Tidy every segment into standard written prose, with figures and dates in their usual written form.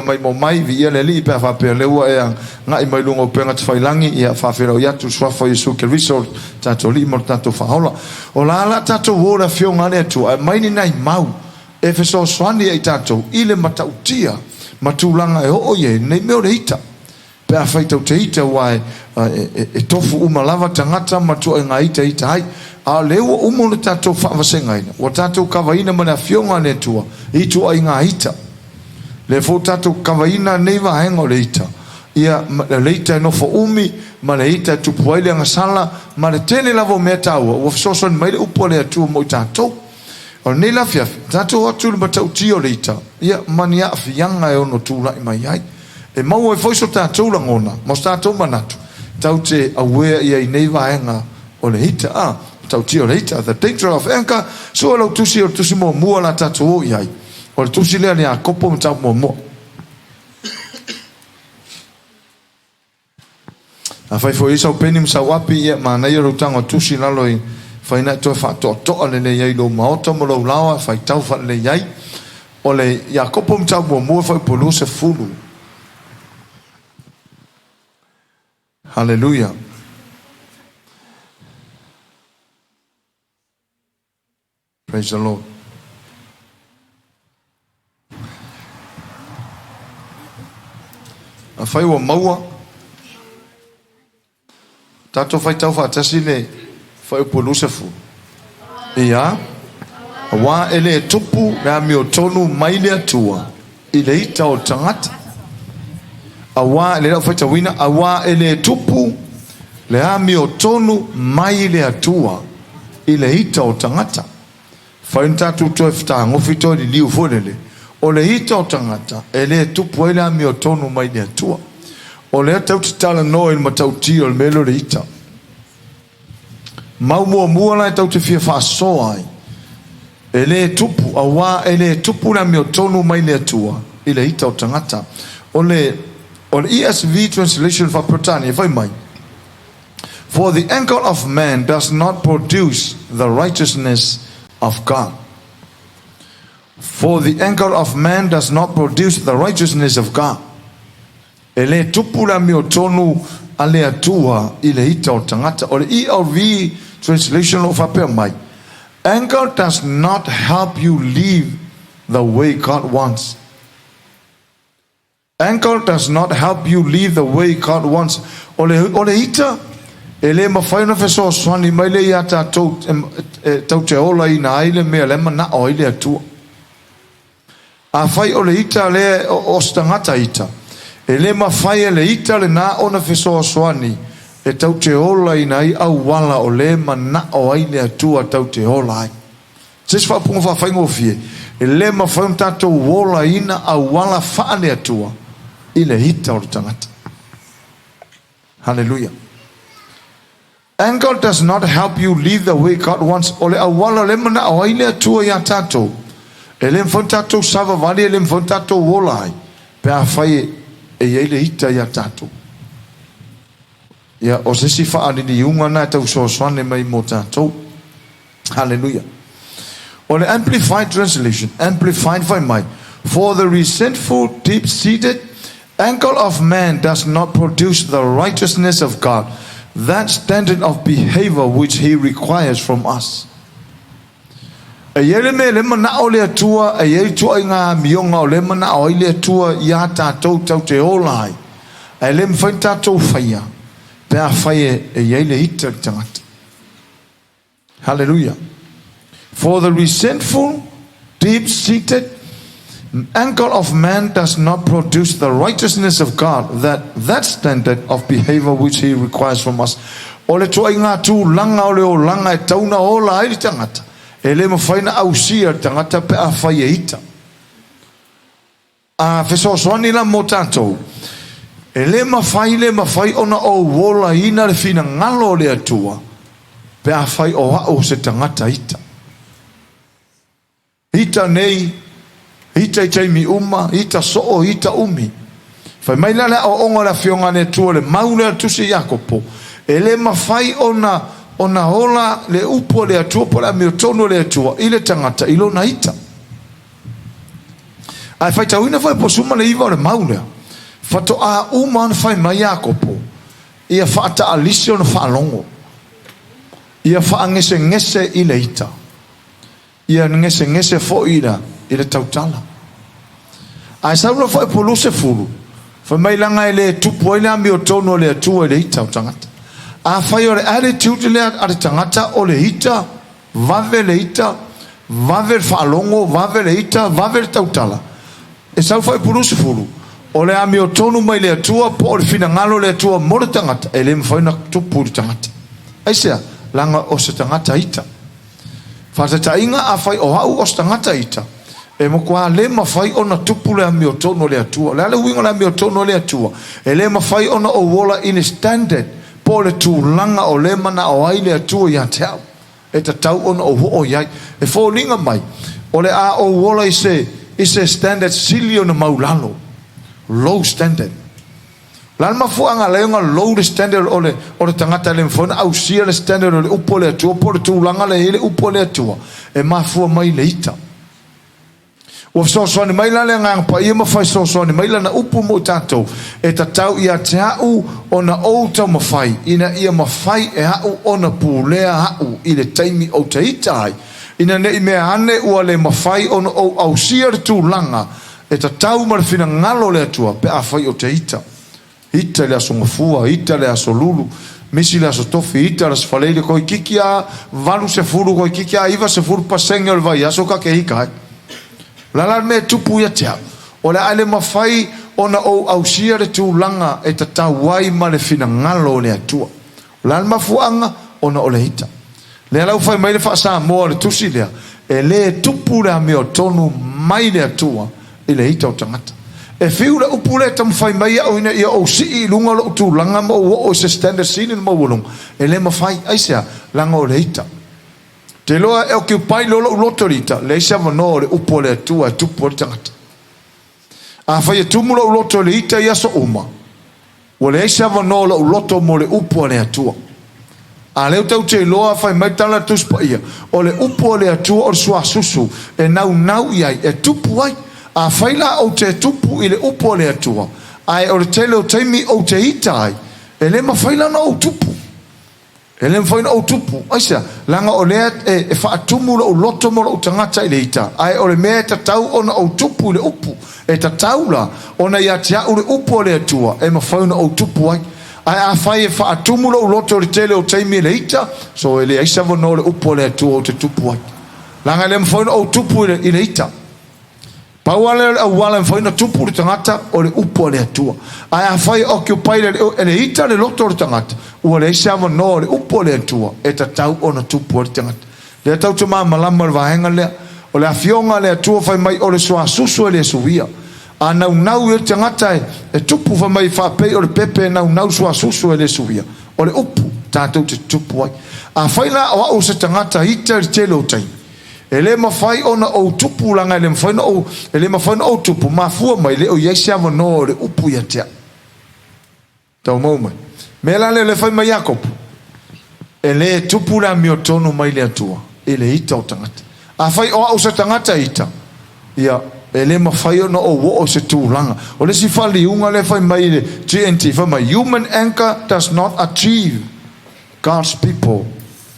Maimoa mai, viia le Alii pe a faapea o lea ua e agai mai luga o upega tafailangi, ia faafeiloai atu i le Suafa o Iesu Keriso lo tatou Alii ma lo tatou Faaola. O la la tatou o i le Afioga a le Atua e aumai ni nai mau e fesoasoani ia i tatou i le matautia ma tulaga e oo i ai lenei mea o le ita. Pe afai tou te ita, aua e tofu uma lava tagata ma tuaiga ita e ita ai. A o lea ua uma ona tatou faavasegaina, ua tatou kavaina ma le Afioga a le Atua i ituaiga ita. Lea foi ua tatou kavaina nei vaega o le ita, ia, o le ita e nofo umi, ma le ita e tupu ai le agasala, ma le tele lava o mea taua ua fesoasoani mai le upu a le Atua mo i tatou. O lenei la afiafi, tatou o atu i le matautia o le ita, ia, ma ni aafiaga e ono tulai mai ai. E maua ai foi so tatou lagona ma so tatou manatu tatou te aware i ai i nei vaega o le ita, a, matautia o le ita, the danger of anger. Sua lau tusi o le tusi muamua la tatou o i ai. O le tusi lea a le Iakopo mataupu muamua. Afai foi e i ai sau peni ma sau api, ia manaia lou tago tusi i lalo i fai na e toe faatoatoa lelei ai i lou maota ma lou laoa e faitau faalelei ai. O le Iakopo mataupu muamua fuaiupu 20. Haleluia. Praise the Lord. Afai ua maua, tatou faitau faatasi le fuaiupu 20. Ia, aua e le tupu le amiotonu mai le Atua i le ita o le tagata. Aua, lea ua faitauina, aua e le tupu le amiotonu mai le Atua i le ita o tagata. Fai ona tatou toe fetagofi toe liliu foi lele, o le ita o tagata e le tupu ai le amiotonu mai le Atua. O lea tatou te talanoa i le matautia o le mea lea o le ita. Mau muamua la e tatou te fia faasoa ai, e le tupu, aua e le tupu le amiotonu mai le Atua i le ita o tagata. O le o le ESV Translation faa-Peretania e fai mai, For the ankle of man does not produce the righteousness of God. For the ankle of man does not produce the righteousness of God. E le tupu le amiotonu a le Atua i le ita o le tagata. O le ELV Translation o lo o faapea mai, Anger does not help you live the way God wants. Anger does not help you live the way God wants. O le, o le ita, e le mafai ona fesoasoani mai lea iā tatou e, tatou te olaina ai le mea la e manao ai le Atua. Afai o le ita lea o se tagata ita, e le mafai e le ita lena ona fesoasoani e tatou te olaina ai auala o lea e manao ai le Atua tatou te ola ai. Se isi faaupuga faafaigofie, e le mafai ona tatou olaina auala faale-Atua i le ita o le tagata. Haleluia. Anger does not help you live the way God wants. O le auala o lea e manao ai le Atua iā tatou, e le mafai ona tatou savavali, e le mafai ona tatou ola ai, pe afai e i ai le ita iā tatou. Ia, o se isi faaliliuga lena e tau fesoasoani mai mo tatou. Haleluia. O le Amplified Translation, Amplified fai mai, For the resentful, deep-seated anger of man does not produce the righteousness of God, that standard of behavior which he requires from us. E i ai le mea le manao le Atua, e i ai ituaiga amioga o lea manao ai le Atua iā tatou tatou te ola ai, ae le mafai ona tatou faia pe afai e i ai le ita i le tagata. Hallelujah. For the resentful, deep-seated anger of man does not produce the righteousness of God, that that standard of behavior which he requires from us. O le tuaiga tulaga o le olaga e tau na ola ai le tagata, e le mafai na ausia le tagata pe afai e ita. A fesoasoani la mo tatou, e le mafai le mafai ona ou olaina le finagalo o le Atua pe afai o au o se tagata ita. Ita nei, ita i taimi uma, ita soo, ita umi. Fai mai la le aoaoga o le Afioga a le Atua, le mau lea a le Tusi a Iakopo, e le mafai ona ona ola le upu a le Atua po o le amiotonu a le Atua i le tagata i lona ita. Ae faitauina foi po 19 o le mau lea, faatoa uma ona fai mai Iakopo, ia faataalisi ona faalogo, ia faagesegese i le ita, ia gesegese foi i le tautala. Ae sau loa fuaiupu 20, fai mai leaga e le tupu ai le amiotonu a le Atua i le ita o tagata. Afai o le attitude lea a le tagata o le ita, vave le ita, vave le faalogo, vave le ita, vave le tautala, e sau fuaiupu 20, o le amiotonu mai le Atua po o le finagalo o le Atua mo le tagata, e le mafai ona tupu i le tagata. Aisea? Leaga o se tagata ita. Faataitaiga, afai o au o se tagata ita, e matua le mafai ona tupu le amiotonu o le Atua. O le a le uiga o le amiotonu o le Atua? E le mafai ona ou ola i le standard po o le tulaga o lea e manao ai le Atua ia te au, e tatau ona ou oo i ai. E foliga mai, o le a ou ola i se standard sili ona maulalo, low standard. O le a le mafuaaga e ala ai ona low le standard o le tagata e le mafai ona ausia le standard o le upu a le Atua po o le tulaga lea e i ai le upu a le Atua? E mafua mai i le ita. Ua fesoasoani mai la le Agaga Paia ma fai fesoasoani mai lana upu mo i tatou, e tatau ia te au ona ou taumafai ina ia mafai e au ona pulea au i le taimi ou te ita ai, ina ne i mea ane ua le mafai ona ou ausia le tulaga e tatau ma le finagalo o le Atua pe afai ou te ita. Ita i le Aso Gafua, ita i le Aso Lulu, misi le Aso Tofi, ita le Aso Faraile, toeitiiti lava 80, toeitiiti lava 90% o le vaiaso ta te ita ai. O le a la le mea e tupu ia te au? O le a le mafai ona ou ausia le tulaga e tatau ai ma le finagalo o le Atua. O le a le mafuaaga? Ona o le ita. Lea la ua fai mai le faa-Samoa o le tusi lea, e le tupu le amiotonu mai le Atua i le ita o tagata. E fiu le upu lea e taumafai mai au ina ia ou sii i luga o lou tulaga ma ou oo i se standard sili ona maualuga, e le mafai. Aisea? Leaga o le ita. Ou te iloa e occupy loa lou loto i le ita, leai se avanoa o le upu a le Atua e tupu ai le tagata. Afai e tumu lou loto i le ita i aso uma, ua leai se avanoa o lou loto mo le upu a le Atua. A lea ua tatou te iloa, fai mai le tala a le Tusi Paia, o le upu a le Atua o le suasusu e naunau i ai, e tupu ai. Afai la ou te tupu i le upu a le Atua, ae o le tele o taimi ou te ita ai, e le mafai la ona ou tupu. E le mafai ona ou tupu. Aisea? Leaga o lea e faatumu lou loto ma lou tagata i le ita, ae o le mea e tatau ona ou tupu i le upu. E tatau la ona ia te au le upu a le Atua e mafai ona ou tupu ai. Ae afai e faatumu lou loto i le tele o taimi i le ita, so e leai se avanoa o le upu a le Atua ou te tupu ai. Leaga e le mafai ona ou tupu i le ita. Pau lava lea o le auala e mafai ona tupu le tagata, o le upu a le Atua. Ae afai e occupy e le ita le loto o le tagata, ua leai se avanoa o le upu a le Atua e tatau ona tupu ai le tagata. Lea tatou te malamalama i le vaega lea. O le afioga a le Atua fai mai o le suasusu e le suia. A naunau i ai le tagata e tupu, fai mai faapei o le pepe e naunau suasusu e le suia. O le upu tatou te tupu ai. Afai la o au o se tagata ita i le tele o taimi, E le mafai ona ou tupu leaga e le mafai ona ou, e le mafai ona ou tupu, mafua mai le o i ai se avanoa o le upu ia te au. Tau maua mai. Mea la lea o lea fai mai Iakopo, e le tupu le amiotonu mai le Atua i le ita o tagata. Afai o au se tagata ita, ia, e le mafai ona ou oo i se tulaga. O le isi faaliuga lea fai mai i le GNT, fai mai, human anger does not achieve God's people,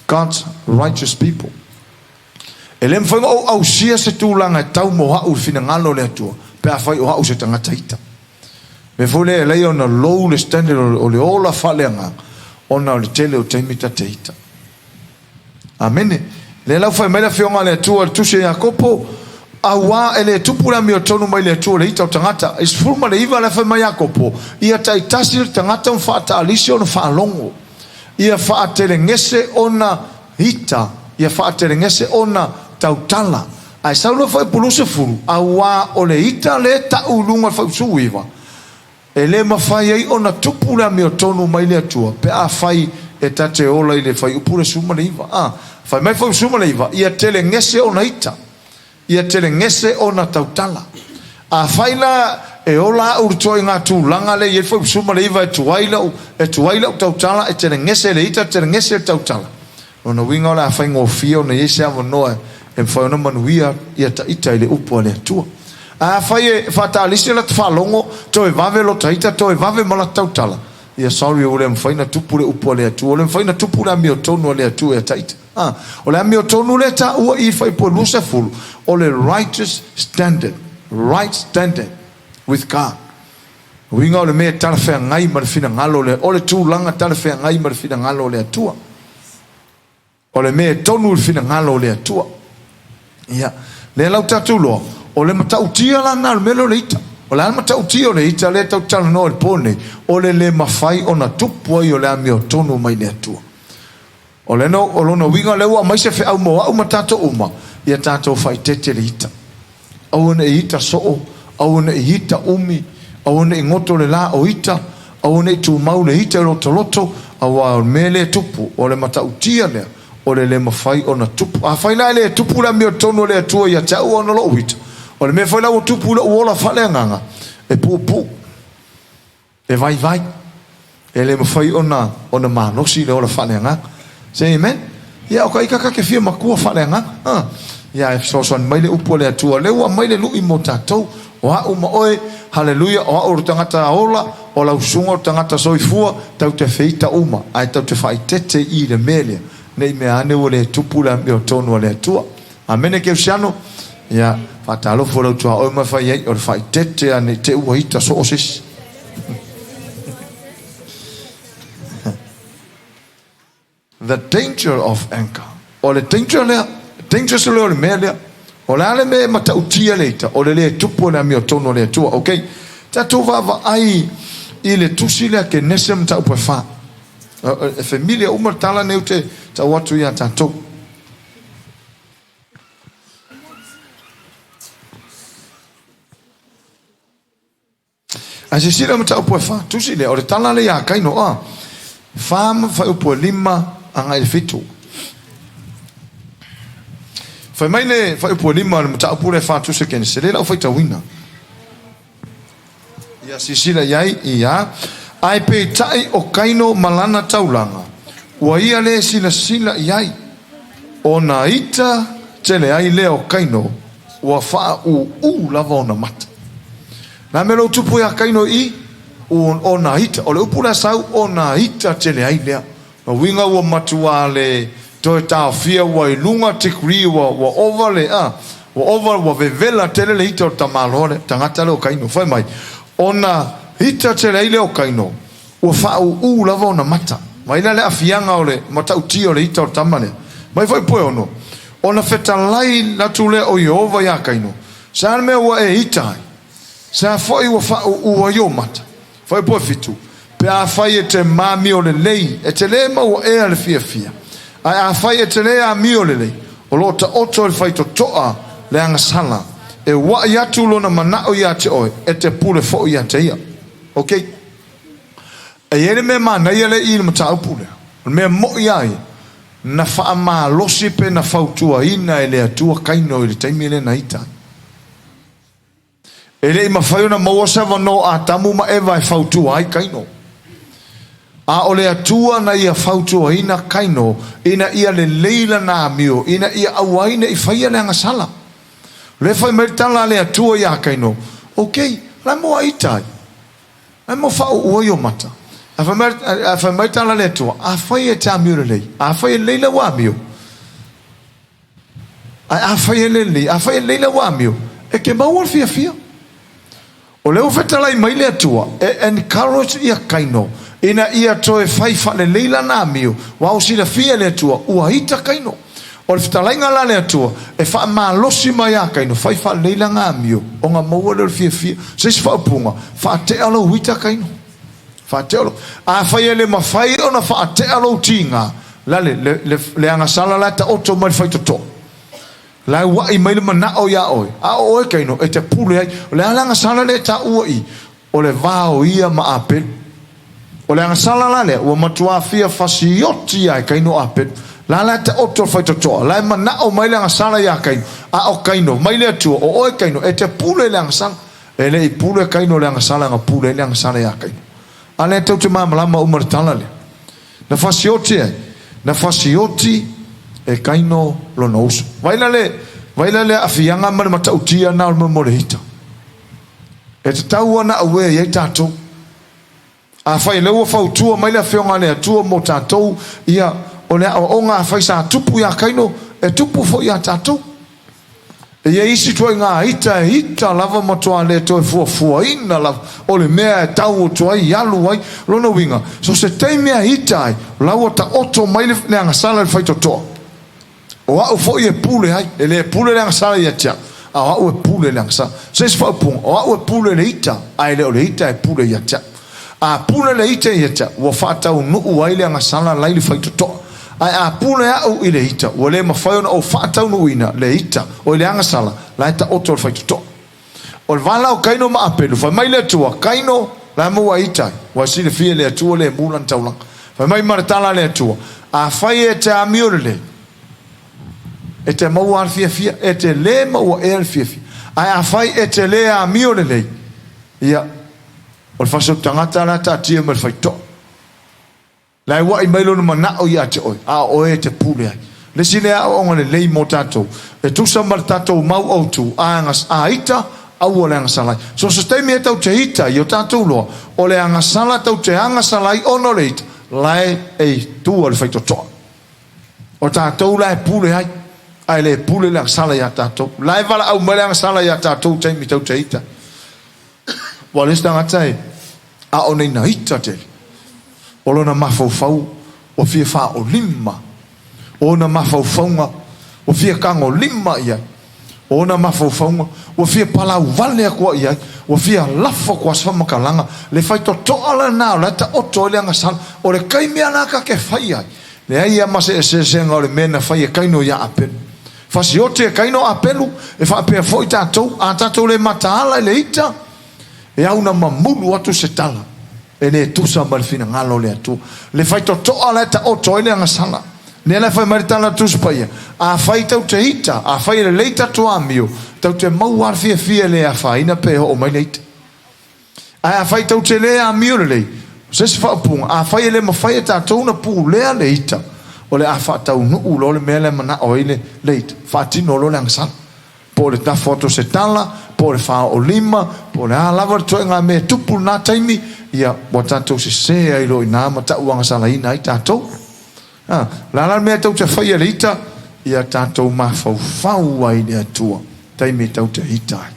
God's righteous people. E le mafai ona ou ausia se tulaga e tau mo au i le finagalo o le Atua pe afai o au se tagata ita. Mea foi lea e alai ona low le standard o le ola faaleagaga ona o le tele o taimi ta te ita. Amene. Lea la ua fai mai le Afioga a le Atua i le Tusi a Iakopo, Auā e le tupu le amiotonu mai le Atua i le ita o tagata. I 19 la e fai mai Iakopo, Ia taitasi le tagata ma faataalisi ona faalogo. Ia faatelegese ona ita, ia faatelegese ona tautala. Ae sau loa fuaiupu 20, auā o le ita lea e tau i luga o le fuaiupu 19, e le mafai ai ona tupu le amiotonu mai le Atua pe afai e ta te ola i le fuaiupu 19. A, fai mai fuaiupu 19, ia telegese ona ita. Ia telegese ona tautala. Afai la e ola au i le ituaiga tulaga lea e i ai le fuaiupu 19 e tuai lau, e tuai lau tautala, e telegese le ita, telegese le tautala. Lona uiga o le a faigofie ona i ai se avanoa e mafai ona manuia ia ta ita i le upu a le Atua. Ae afai e faataalisi lata faalogo, toe vave lota ita, toe vave ma lata tautala, ia sorry ua le mafai ona tupu le upu a le Atua, ua le mafai ona tupu le amiotonu a le Atua ia ita. A, o le amiotonu lea e taua i i Fuaiupu 20, o le righteous standard, right standard with God. Uiga o le mea e talafeagai ma le finagalo o le, o le tulaga talafeagai ma le finagalo o le Atua. O le mea e tonu i le finagalo o le Atua. Ia, lea la ua tatou iloa, o le matautia la lena o le mea lea o le ita. O le a le matautia o le ita lea tatou te talanoa i le po nei? O le le mafai ona tupu ai o le amiotonu mai le Atua. O le o lona uiga lea ua aumai se feau mo au ma tatou uma, ia tatou faaeteete i le ita. Aua ne i ita soo, aua ne i ita umi, aua ne i goto le la o ita, aua ne i tumau le ita i lotoloto, aua o le mea lea e tupu, o le matautia lea, o le le mafai ona tupu. Afai la e le tupu le amiotonu a le Atua ia te au ona o lou ita, o le mea foi la ua tupu i lou ola faaleagaga, e puupuu. E vaivai. E le mafai ona ona malosi le ola faaleagaga. Say amen. Ia o ka ita ka te fia matua faaleagaga. Ha. Ia e fesoasoani mai le upu a le Atua. Lea ua aumai le lui mo tatou. O a'u ma oe, haleluia, o a'u o le tagata ola, o lau susuga o le tagata soifua, tau te feita uma, ae tau te faaeteete i le mea lea, ne i mea ane ua le tupu le amiotonu a le Atua. Amene Keusiano. Ia, faatalofa lau tuaoi ma fai ai, o le faaeteete a ne i te ua ita soo se isi. The danger of anger. O le danger lea, dangerous lea o le mea lea. O le a le mea e matautia le ita, o le le tupu o le amiotonu o le Atua. Ok, tatou vaavaai i le tusi lea Kenese mataupu e 4. E familiar uma le tala nei ou te tau atu ia tatou. Ae silasila mataupu e 4, tusi lea, o le tala lea ia Kaino, a, 4 ma fuaiupu e 5 agai i le 7. Fai mai le fuaiupu e 5 o le mataupu lea e 4 tusi o Kenese, lea lau faitauina. Ia silasila i ai, ia. Ae peitai o Kaino ma lana taulaga, ua ia le silasila i ai, ona ita tele ai lea o Kaino, ua faaūū lava ona mata. O le a mea lou tupu iā Kaino i? Ona ita, o le upu lea sau, ona ita tele ai lea. O uiga ua matuā le toe taofia ua i luga degree ua ua ova le a ua ova ua vevela tele le ita o le tamaloa lea tagata lea o Kaino. Fai mai, ona ita tele ai lea o Kaino, ua faaūū lava ona mata. Mai la le aafiaga o le matautia o le ita o le tama lea. Mai foi Pueono, ona fetalai atu lea o Ieova iā Kaino, Se a le mea ua e ita ai? Se a foi ua faaūū ai ou mata? Fuaiupu 7, Pe afai e te māmio lelei, e te lē maua ea le fiafia? Ae afai e te lē amio lelei, o lo o taoto e le faitotoa le agasala, e uaʻi atu lona manaʻo iā te oe, e te pule foʻi iā te ia. Ok. E i ai le mea manaia lea i i le mataupu lea. O le mea moʻi lava ia, na faamalosi pe na fautuaina e le Atua Kaino i le taimi lea na ita ai. E le i mafai ona maua se avanoa o Atamu ma Eva e fautua ai Kaino. A o le Atua na ia fautuaina Kaino ina ia lelei lana amio, ina ia aua ai ne i faia le agasala. O lea e fai mai le tala a le Atua iā Kaino, Ok, la e moa ita ai. La e moa faauu ai o mata. Ae fai mai, ae fai mai le tala a le Atua, Afai e te amio lelei, afai e lelei lau amio, Ae afai e lelei, afai e lelei lau amio, e te maua le fiafia. O lea ua fetalai mai le Atua e encourage ia Kaino ina ia toe fai faalelei lana amio, aua ua silafia e le Atua ua ita Kaino. O le fetalaiga la a le Atua e faamalosi mai ia Kaino, fai faalelei lana amio ona maua lea o le fiafia. O se isi faaupuga, faatea lou ita Kaino. Faatea lou. Afai e le mafai ona faatea lou tiga, la le, le, le, le agasala la e taoto mai le faitotoa. La e uaʻi mai le manaʻo iā ʻoe, a o ʻoe Kaino e te pule ai. O le a le agasala lea e taua i? O le va o ia ma Apelu. O le agasala la lea, ua matuā fia fasioti lava e Kaino Apelu. La la e taoto le faitotoa, la e manaʻo mai le agasala iā Kaino, a o Kaino, mai le Atua, o ʻoe Kaino, e te pule i le agasala. E le i pule Kaino i le agasala na pule ai le agasala iā Kaino. A lea tou te malamalama uma i le tala lea. Na fasioti ai, na fasioti e Kaino lona uso. Vaai la le, vaai la le aafiaga ma le matautia na o le mea mo le ita. E tatau ona aware i ai tatou. Afai o lea ua fautua mai le Afioga a le Atua mo tatou, ia, o le aoaoga afai sa tupu ia Kaino, e tupu foi ia tatou. E i ai isi ituaiga ita e ita lava matua le toe fuafuaina lava o le mea e tau atu ai, alu ai. Lona uiga, so se taimi e ita ai, o la ua taoto mai le, le agasala i le faitotoa. O au foi e pule ai, e le pule le agasala ia te au, a o au e pule i le agasala. Se isi faaupuga, o au e pule i le ita, ae le o le ita e pule ia te au. A pule le ita ia te au, ua faataunuu ai le agasala la i le faitotoa. Ae a pule au i le ita, ua le mafai ona ou faataunuuina le ita, oi le agasala, la e taoto i le faitotoa. O le vala o Kaino ma Apelu, fai mai le Atua, Kaino, la e maua ita ai, ua silafia e le Atua le mu lana taulaga. Fai mai ma le tala a le Atua, Afai e te amio lelei, e te maua a le fiafia, e te lē maua ea le fiafia. Ae afai e te lē amio lelei, ia, o le fasi o le tagata la e taatia mai le faitotoa. La e ua'i mai lona mana'o ia te oe, a o oe e te pule ai. Le isi lea aoaoga lelei mo tatou, e tusa ma le tatou mau autu, a a ita, aua le agasala ai. So se taimi e tau te ita i o tatou loa, o le agasala tau te agasala ai ona o le ita, la e e tua le faitotoa. O tatou la e pule ai, ae le pule le agasala iā tatou. La e valaau mai le agasala iā tatou taimi tau te ita. Ua le isi tagata e a o nei na ita tele. O lona mafaufau ua fia faaolima. O ona mafaufauga ua fia tagolima i ai. O ona mafaufauga ua fia palauvale atu ai i ai. Ua fia lafo atu lava se faamatalaga. Le faitotoa lena o la e taoto ai le agasala. O le taimi lava lena ta te fai ai, leai lava ma se eseesega o le mea na fai e Kaino ia Apelu. Fasioti e Kaino Apelu, e faapea foi tatou, a tatou le mataala i le ita, e au na mamulu atu se tala e le tusa ma le finagalo o le Atua. Le faitotoa la e taoto ai le agasala. Lea la e fai mai le tala a le Tusi Paia, Afai tau te ita, afai e lelei tatou amio, tau te maua lava le fiafia e le afaina pe oo mai le ita. Ae afai tou te le amio lelei, o se isi faaupuga, afai e le mafai e tatou ona pulea le ita, o le a faataunuu loa le mea lea e manao ai le, le ita, faatino loa le agasala. Po o le tafo atu o se tala, po o le faaoo lima, po o le a lava le ituaiga mea e tupu i lena taimi, ia, ua tatou sese ai loa i ina ma tauagasalaina ai tatou. A, o le a la le mea tou te faia i le ita? Ia tatou mafaufau ai i le Atua, taimi tou te ita ai.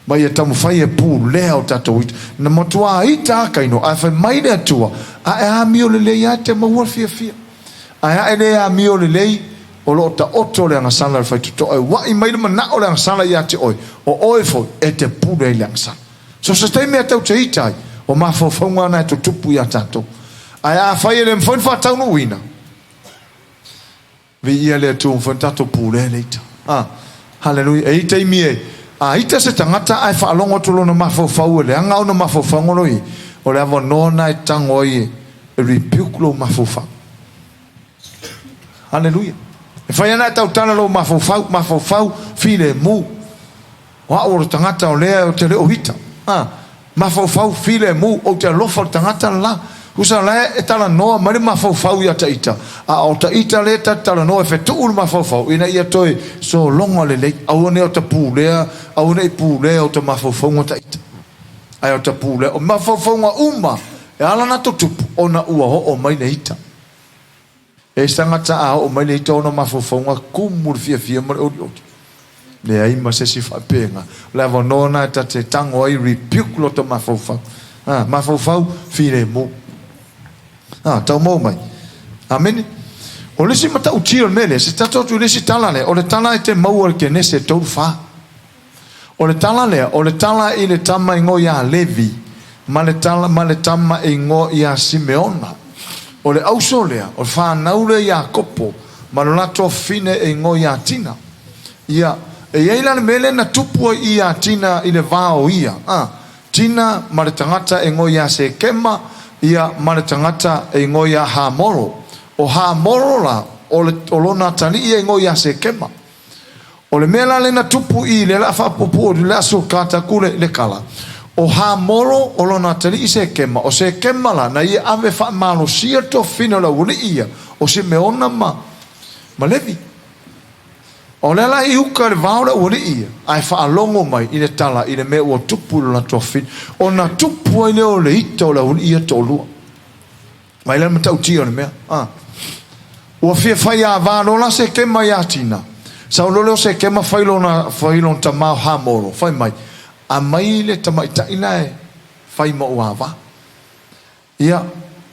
Ma ia taumafai e pulea o tatou ita. Na matuā ita a Kaino, ae fai mai le Atua, Ae amio lelei lava e te maua le fiafia. Ae a e le amio lelei, o lo o taoto le agasala i le faitotoa e ua'i mai le manao o le agasala ia te oe, o oe foi e te pule ai i le agasala. So se taimi a tau te ita ai, o mafaufauga na e tutupu ia tatou. Ae afai e le mafai ona faataunuuina, viia le Atua ua mafai ona tatou pulea le ita. Ah, haleluia. E i ai taimi e, a ita se tagata ae faalogo atu lona mafaufau e leaga ona mafaufauga o lo o i ai, o le avanoa lena e tago ai e rebuke lou mafaufau. Haleluia. E fai ana e tautala lou mafaufau, mafaufau filemu. O au o le tagata o lea ou te le o ita. A, mafaufau filemu, ou te alofa i le tagata le la. Tusa la e talanoa mai le mafaufau ia Taita, a o Taita lea ta te talanoa e fetuu le mafaufau ina ia toe sologa lelei, aua ne i o ta pulea, aua ne i pulea o ta mafaufauga Taita. Ae o ta pulea, o mafaufauga uma e ala ona tutupu ona ua oo mai le ita. E se tagata a oo mai le ita ona mafaufauga kumu le fiafia ma le olioli. Leai ma se isi faapena. O le avanoa lena e ta te tago ai rebuke lota mafaufau. A, mafaufau filemu. A, tau maua mai. Amene. O le isi matautia o le mea lea, se tatou atu i le isi tala lea, o le tala e te maua i le Kenese 3:4. O le tala lea, o le tala i le tama igoa ia Levi, ma le tala, ma le tama igoa ia Simeona. O le auso lea, o le fanau lea Iakopo, ma lo latou afafine e igoa ia Tina. Ia, e i ai la le mea lea na tupu ai i ia Tina i le va o ia, a, Tina ma le tagata e igoa ia Sekema, ia, ma le tagata e igoa ia Hamoro. O Hamoro la, o le, o lona atalii e igoa ia Sekema. O le mea la lea na tupu i le la faapuupuu atu i le aso ka taku le, le kala, o Hamoro o lona atalii Sekema, o Sekema la na ia ave faamalosia le tofina o le aualii ia o Simeona ma, ma Levi. O lea la i uka i le vao le aualii ia, ae faalogo mai i le tala i le mea ua tupu i lo latou afafine, ona tupu ai lea o le ita o le aualii ia toalua. Mai la le matautia o le mea. A. Ua fia fai ava loa la Sekema ia Tina. Sau loa lea o Sekema fai lona, fai lona tama o Hamoro, fai mai, Aumai le tamaitai la e fai ma ou ava. Ia,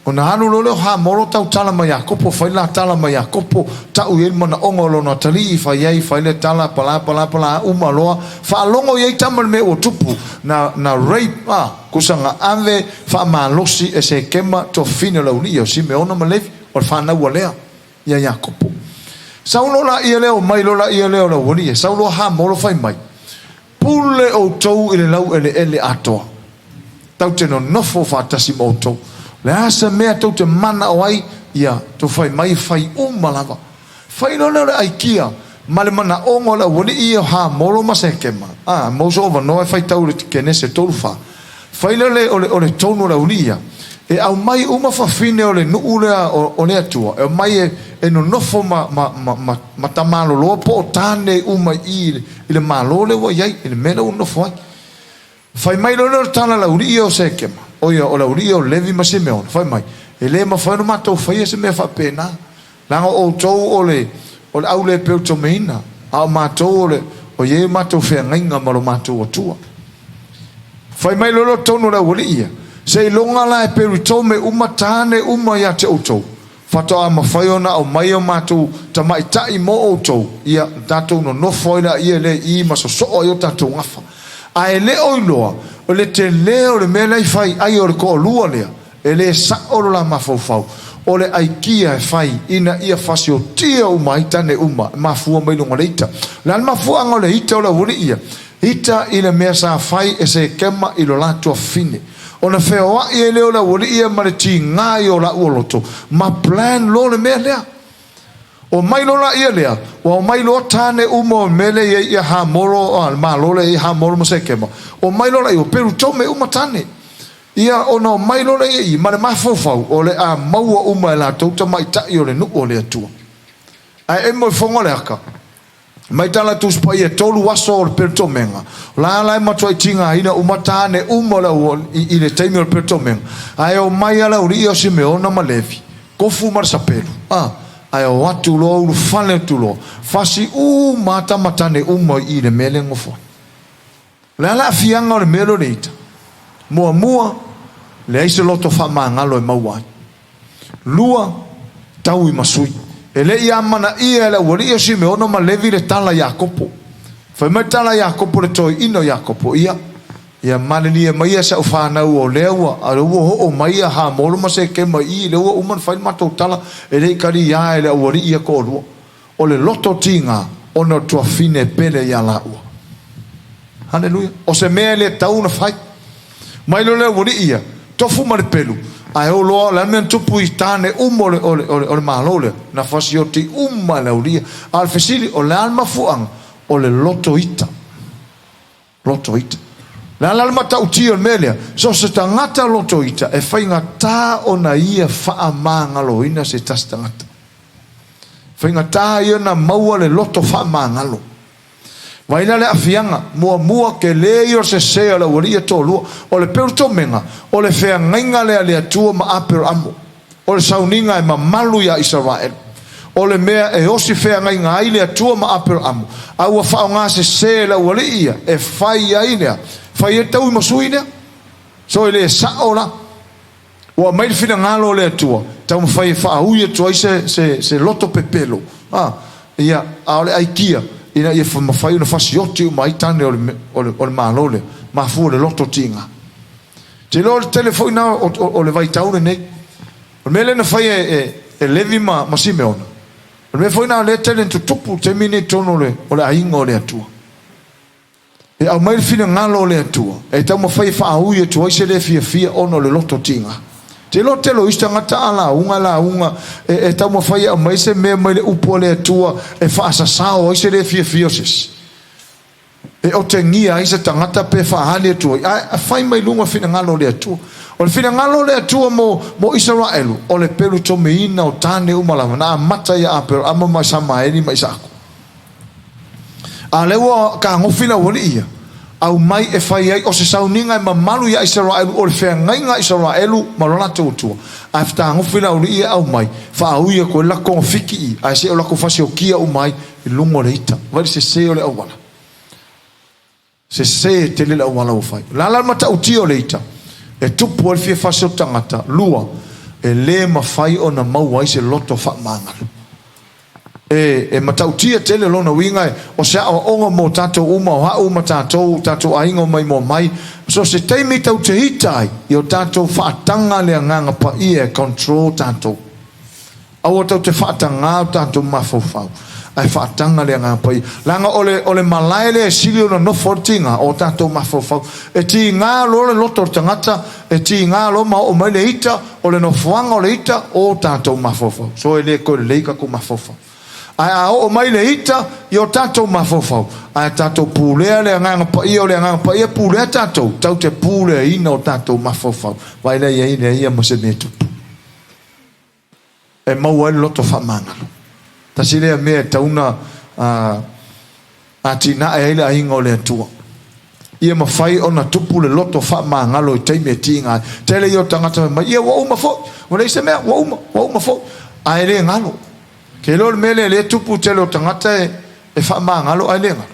ona alu loa lea o Hamoro tautala ma Iakopo, fai le la tala ma Iakopo, tau i ai le manaoga o lona atalii, fai ai, fai le tala, pala, pala, pala, uma loa, faalogo i ai tama i le mea ua tupu, na, na rape, a, kusa na ave faamalosi e Sekema tuafafine o le aualii o Simeona ma Levi, o le fanau a Lea, ia Iakopo. Sau loa laia lea, omai loa laia lea o le aualii, sau loa Hamoro fai mai, Pule outou i le laueleele atoa. Tou te nonofo faatasi ma outou. O le a se mea tou te manao ai, ia tou fai mai e fai uma lava. Fai loa lea o le aikia ma le manaoga o le aualii ia o Hamoro ma Sekema. A, maua sou avanoa e faitau i le Kenese 3:4. Fai lea o le, o le, o le tonu o le aualii ia, e aumai uma fafine o le nuu lea o, o le Atua, e omai e, e nonofo ma, ma, ma, ma, ma tamaloloa po o tane uma i i i i le malo lea ua i ai, i le mea lea ua nonofo ai. Fai mai loa lea o le tala a le aualii ia o Sekema, ʻo ia, o le aualii ia o Levi ma Simeona, fai mai, E le mafai ona matou faia se mea faapena, leaga o outou o le, o le au le peutomeina, a o matou o le, o i ai o matou feagaiga ma lo matou Atua. Fai mai loa lea o tonu o le aualii ia, Seiloga la e peritome uma tane uma ia te outou, Faatoa mafai ona aumai o matou tamaitai mo outou, ia, na tatou nonofo ai laia lea i i ma sosoo ai o tatou gafa. Ae le o iloa, o le tele o le mea lea i fai ai o le toalua lea, e le sao lo la mafaufau, o le aikia e fai ina ia fasiotia uma ai tane uma e mafua mai luga o le ita. O le a le mafuaaga o le ita o le aualii ia? Ita i le mea sa fai e Sekema i lo la tuafafine. Ona feoai ai lea o le aualii ia ma le tiga i o laua loto, ma plan loa le mea lea. Omai loa laia lea, ua omai loa tane uma o le mea lea i ai ia Hamoro, a, le malo lea i ai Hamoro ma Sekema. Omai loa laia, ua pelutome uma tane. Ia, ona omai loa lea i i, ma le mafaufau, o le a maua uma e latou tamaitai o le nuu o le Atua. Ae emo i foga o le aka. Mai tala Tusi Paia e tolu aso o le peretomega, o la la e matuai tigaina uma tane uma o le au i, i le taimi o le peretomega, ae omai a le aualii o Simeona ma Levi, kofu ma le sapelu, a, ae o atu loa ulufale atu loa, fasi uma a tama tane uma i i le mea lea e nofo ai. O le a le aafiaga o le mea lea o le ita? Muamua, leai se loto faamagalo e maua ai. Lua, taui ma sui. E le i amanaia e le aualii o Simeona ma Levi le tala a Iakopo. Fai mai le tala a Iakopo le toeaina o Iakopo, Ia, ia malilie maia si au fanau o lea ua, a lea ua oo mai ia Hamoro ma Sekema i i, lea ua uma ona fai le matou tala, e le i kaliā e le aualii ia toalua. O le loto tiga ona o le tuafafine e pele ia laua. Haleluia. O se mea e le tatau ona fai. Mai loa le aualii ia, tofu ma le pelu, ae o loa, o le a le mea na tupu i tane uma o le, o le, o le, o le malo lea? Na fasioti uma e le aualii ia. A o le fesili, o le a le mafuaaga? O le loto ita. Loto ita. O le a la le matautia o le mea lea? So o se tagata loto ita e faigata ona ia faamagaloina se tasi tagata. Faigata ia ona maua le loto faamagalo. Vaai la le aafiaga, muamua, tele ia o le sese o le aualii ia toalua. O le peutomega, o le feagaiga lea a le Atua ma Aperamo. O le sauniga e mamalu iā Isaraelu. O le mea e osi feagaiga ai le Atua ma Aperamo, a ua faaaoga sese e le aualii ia e fai ai lea, fai ai taui ma sui lea. So e le sao la. Ua aumai le finagalo o le Atua, taumafai e faaui atu ai se, se, se loto pepelo, a, ia, a o le aikia, ina ia mafai ona fasioti uma ai tane o le, o le, o le malo lea, mafua le loto tiga. Te iloa o le tele foi na o, o, o le vaitau lenei. O le mea lea na fai e, e, e Levi ma, ma Simeona, o le mea foi na o lea e tele na tutupu i le taimi lenei i totonu o le, o le aiga o le Atua. E aumai le finagalo o le Atua e taumafai e faaui atu ai se le fiafia ona o le loto tiga. Te iloa tele o isi tagata a lauga e lauga e, e taumafai e aumai se mea mai le upu a le Atua e faasasao ai se le fiafia o se isi. E otegia ai se tagata pe faaali atu ai, ae fai mai luga finagalo o le Atua. O le finagalo o le Atua mo, mo Isaraelu, o le pelutomeina o tane uma lava, na amata ia Aperama ma Isamaeli ma Isaako. A o lea ua tagofi le aualii ia, aumai e fai ai o se sauniga e mamalu ia Isaraelu, o le feagaiga a Isaraelu ma lo latou Atua. Ae fetagofi le aualii ia aumai, faaui atu ai le latou togafiti i i, ae se o latou fasiokia uma ai i luga o le ita. Vaai le sese o le auala. Sese tele le auala ua fai. O le a la le matautia o le ita? E tupu ai le fia fasi o le tagata. Lua, e le mafai ona maua ai se loto faamagalo. E, e matautia tele lona uiga, o se aoaoga mo tatou uma, o au ma tatou, tatou aiga o maimoa mai. So se taimi tau te ita ai, i o tatou faataga le Agaga Paia e control tatou. Aua tou te faatagā o tatou mafaufau, ae faataga le Agaga Paia. Leaga o le, o le malae lea e sili ona nofo ai le tigā, o tatou mafaufau. E tigā loa le loto o le tagata, e tigā loa ma oo mai le ita, o le nofoaga o le ita, o tatou mafaufau. So e le toe lelei tatou mafaufau. Ae a oo mai le ita i o tatou mafaufau, ae tatou pulea le Agaga Paia, o le Agaga Paia pulea tatou, tatou te puleaina o tatou mafaufau. Vaai la i ai, leai ia ma se mea e tupu. E maua ai le loto faamagalo. Tasi lea mea e tatau ona atinae ai le aiga o le Atua. Ia mafai ona tupu le loto faamagalo i taimi e tiga ai. Tele ia o tagata fai mai, ia ua uma foi, ua leai se mea, ua uma, ua uma foi. Ae le galo. Ke iloa o le mea lea lea e tupu tele o tagata e, e faamagalo ae le galo.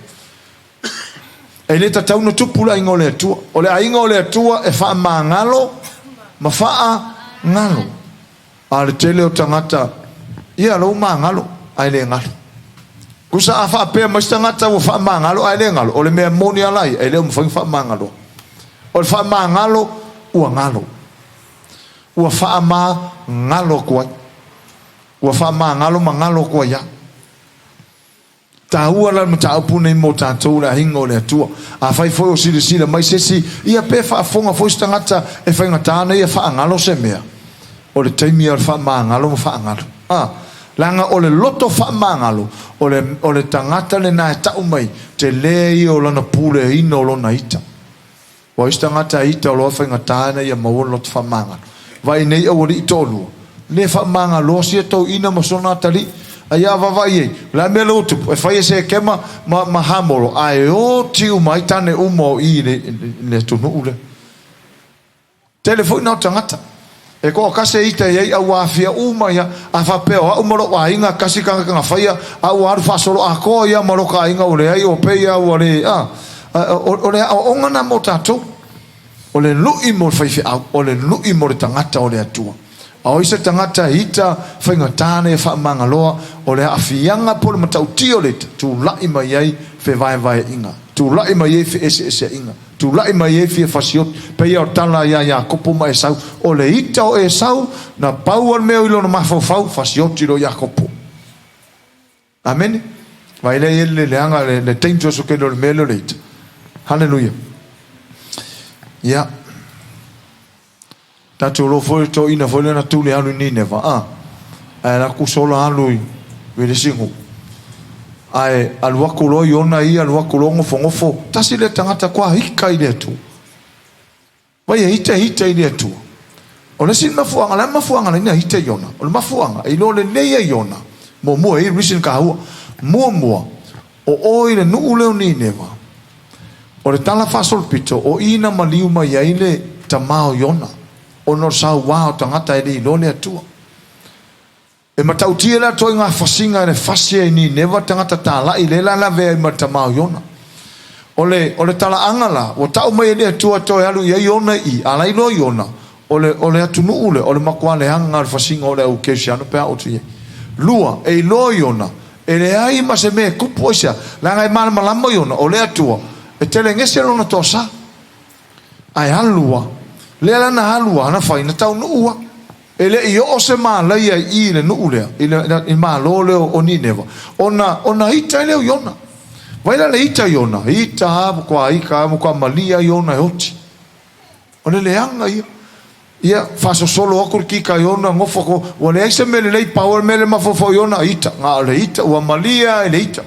E le tatau ona tupu le aiga o le Atua. O le aiga o le Atua e faamagalo ma faagalo. A o le tele o tagata, ia lou magalo ae le galo. Tusa a faapea mai se tagata ua faamagalo ae le galo, o le mea moni a la ia, e le o mafai ona faamagaloa. O le faamagalo, ua galo. Ua faamagalo atu ai. Ua faamagalo ma galo atu ai lava. Taua la le mataupu lenei mo tatou le aiga o le Atua. Afai foi o silasila mai se isi, ia pe faafofoga foi se tagata e faigata ona ia faagalo se mea, o le taimi ia o le faamagalo ma faagalo. A, leaga o le loto faamagalo, o le, o le tagata lena e tau mai, tele ia o lana puleaina o lona ita. Ua isi tagata e ita o loa faigata ina ia maua le loto faamagalo. Vaai nei aualii toalua, le faamagaloa sia toeaina ma sona atalii. A ia vaavaai i ai, o le a le mea lea ua tupu? E fai e Sekema ma, ma Hamoro, ae oti uma ai tane uma o i i le, i le atunuu lea. Tele foi na o tagata. E toatasi e ita i ai a ua aafia uma ia. A faapea o au ma lou aiga tasi tagata na faia, a ua alu faasolo atoa ia ma loka aiga ua leai ua pei a ua le a. O le aoaoga na mo tatou. O le lui mo le faifeau, o le lui mo le tagata o le Atua. A o ai se tagata e ita faigata nei e faamagaloa, o le aafiaga po o le matautia o le ita, tulai mai ai fevaevaeaiga, tulai mai ai feeseeseaiga. Tulai mai ai fia fasioti, pei o tala ia Iakopo ma Esau, o le ita o Esau, na pau o le mea i lona mafaufau, fasioti lo Iakopo. Amene. Vai lea i le leaga le, le dangerous o kele o le mea lea o le ita. Hallelujah. Ia. Tatou iloa foi le toeaina foi lea na tuli alu i Nineva, a, ae alu atu sola alu i le isi nuu. Ae alu atu loa Iona ia, alu atu loa nofonofo, tasi lea tagata toa ita i le Atua. Vai e ita e ita i le Atua. O le isi mafuaaga, o le a le mafuaaga na ina ita Iona? O le mafuaaga, e iloa lelei e Iona, muamua e i ai reason taua. Muamua, O oe i le nuu lea o Nineva, o le tala faasolopito, o i na maliu mai ai le tama o Iona, ona o le sauā o tagata e le iloa le Atua. E matautia le atoa i ngā fasiga e le fasi ai Nineva tagata tālaʻi lea la lavea ai ma le tama o Iona. O le, o le talaaga la, ua tau mai e le Atua e toe alu i ai Iona i i, a la iloa Iona, O le, o le atunuu lea, o le matua leaga o le fasiga o le au kerisiano pe a oo atu i ai. Lua, e iloa Iona, e leai ma se mea e tupu aisea, leaga e malamalama Iona, o le Atua, e telegese lona toasa. Ae alu a, lea la na alu a, na fai, na taunuu a. E le i oo se malaia i i i le nuu lea, i le, i le malo lea o Nineva, ona, ona ita ai lea o Iona. Vai la le ita Iona, ita a, matua ita a, matua malie a Iona e oti. O le leaga ia. Ia, faasosolo atu le kika i ona, nofo atu, ua leai se mea lelei, pau o le mea lea mafaufau i ona, ita, na o le ita, ua malie lava i le ita.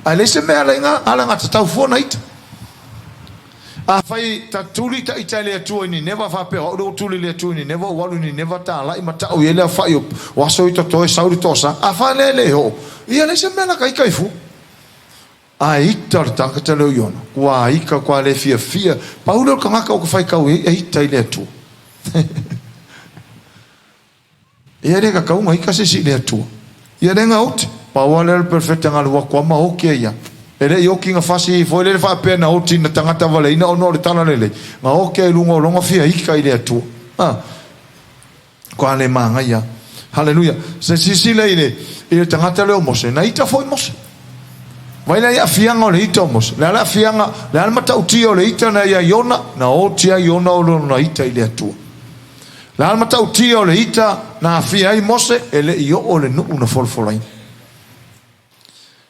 Ae leai se mea ala i ina, alagatatau fua ona ita. Afai ta tuli ta ita i le Atua i Nineva, faapea, o au lea ua tuli i le Atua i Nineva, ua alu i Nineva talai ma tau i ai le aofai o aso i totoe, sau le toasa, afai lea e le oo, ia leai se mea la ta ita ai fua. Ae ita le tagata lea o Iona, kua ika kua le fiafia, pau lea o le tagata o ka faitau i ai e ita i le Atua. Ia le tatau na ita se isi i le Atua. Ia le na oti, pau lava lea o le perofeta na alu atu a ma oti ai lava. E le i oti na fasi foi lele faapea na oti na tagata valeina ona o le talalelei, na oti ai i luga o lona fia ita i le Atua. A. Kua le manaia. Haleluia. Se silasila i le, i le tagata lea o Mose, na ita foi Mose. Vai la i aafiaga o le ita o Mose. Le a le aafiaga, le a le matautia o le ita na ia Iona, na oti ai Iona o lona ita i le Atua. Le a le matautia o le ita na aafia ai Mose, e le i oo le nuu na folafolaina.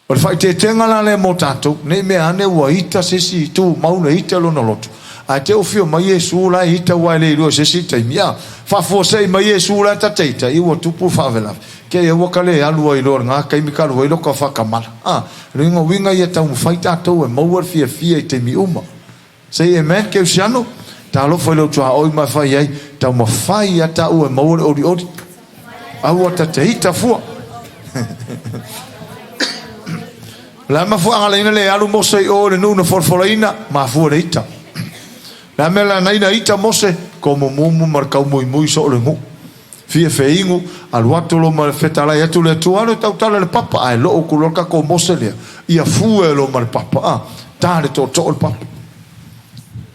O le faaeteetega la lea mo tatou, ne i mea ane ua ita se isi i tumau le ita lona loto, ae te ofio mai Iesu la e ita aua e le iloa i se isi taimi. A faafuasei mai Iesu la ta te ita, i ua tupu le faavelave. Kei aua ka le alu ai loa i lena taimi ka alu ai loka faakamala. A, luiga uiga ia taumafai tatou e maua le fiafia i taimi uma. Say amen Keusiano. Talofa i lou tuaoi ma e fai ai, taumafai ia taua e maua le olioli. Aua ta te ita fua. O le a mafuaaga laina le alu Mose i o i le nuu na folafolaina, mafua le ita. Le a mea la naina ita Mose, komumumu ma le kaumuimui so o le nuu. Fia feinu, alu atu lo ma le fetalai atu le Atua, alu e tautala i le papa, ae loo ku loa le tatou Mose lea, ia fue lo ma le papa, a, ta le tootoo le papa.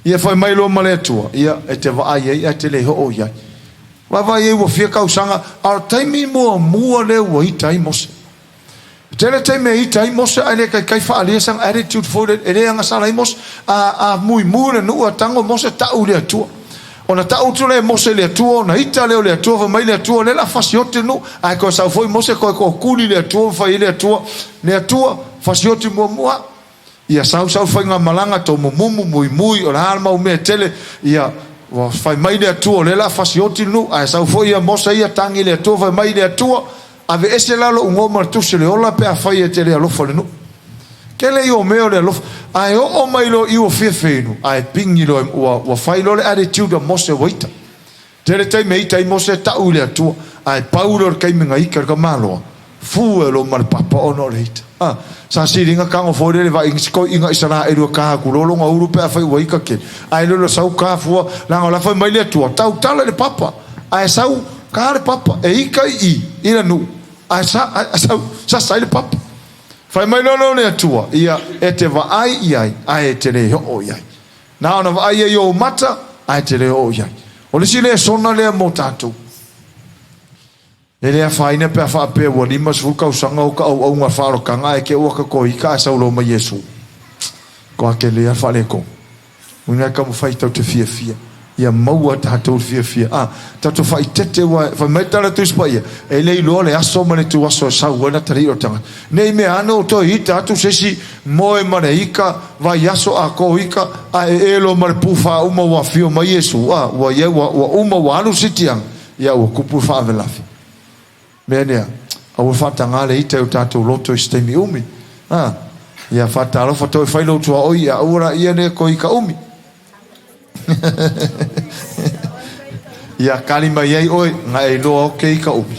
Ia fai mai loa ma le Atua, ia, e te vaai ai ae te le hoo i ai. Vaavaai ai ua fia tausaga, a o le taimi muamua lea ua ita ai Mose. E tele taimi e ita ai Mose ae le taitai faaalia sana attitude foi lele, e le agasala ai Mose. A, a muimu le nuu a tago Mose tau i le Atua. Ona tau atu lea e Mose i le Atua, ona ita lea o le Atua, fai mai le Atua, lea la fasioti le nuu, ae toe sau foi Mose toe tootuli i le Atua ma fai ai le Atua, le Atua, fasioti muamua. Ia sau sau faigamalaga tomumumu muimui o le a le mau mea tele ia ua fai mai le Atua o lea la fasioti le nuu ae sau foi ia Mose ia tagi le Atua fai mai le Atua ave ese la lou igoa ma le tusi o le ola pe afai e te le alofa le nuu tele ia o mea o le alofa ae oo mai loa i ua fia feinu ae pigi loa ua, ua fai loa le attitude a Mose ua ita. Tele taimi e ita ai Mose e tau i le Atua, ae pau lea o le taimi na ita le tamaloa, fu e lo ma le papa ona o le ita. A, sa siliga tago foi lele vaai si toeaina Isaraelu e ka atu loa lona ulu pe afai ua ita tele, ae le o le sau ka fua, leaga o la fai mai le Atua, tautala i le papa, ae sau ka le papa, e ita i i, i le nuu, ae sa, ae sau sasa ai le papa. Fai mai loa lea o le Atua, ia, e te vaai i ai, ae e te le oo i ai. Na ona vaai ai i ou mata, ae te le oo i ai. O le isi lesona lea mo tatou. E le afaina pe a faapea ua 50 tausaga o ka auauga faaolotaga ae te ua ka toe ita ae sau loa ma Iesu. Ko ake lea faaletonu. Uiga e taumafai tau te fiafia. Ia maua tatou le fiafia. A, tatou faaitete ua fai mai tala Tusi Paia, e le iloa le aso ma le ituaso e sau ai le atalii o le tagata. Ne i mea ane ua toe ita atu se isi moe ma le ika vaiaso atoa ika, ae ee loa ma le pū uma ua afio mai Iesu, a, ua i ai, ua, ua uma ua alu sitiaga, ia ua tupu le faavelave. Mea lea, aua faatagā le ita i o tatou loto i se taimi umi. A, ia faatalofa toe fai lou tuaoi, ia aua laia le toe ika umi. Ia kali mai ai oe, na e iloa oke ika umi.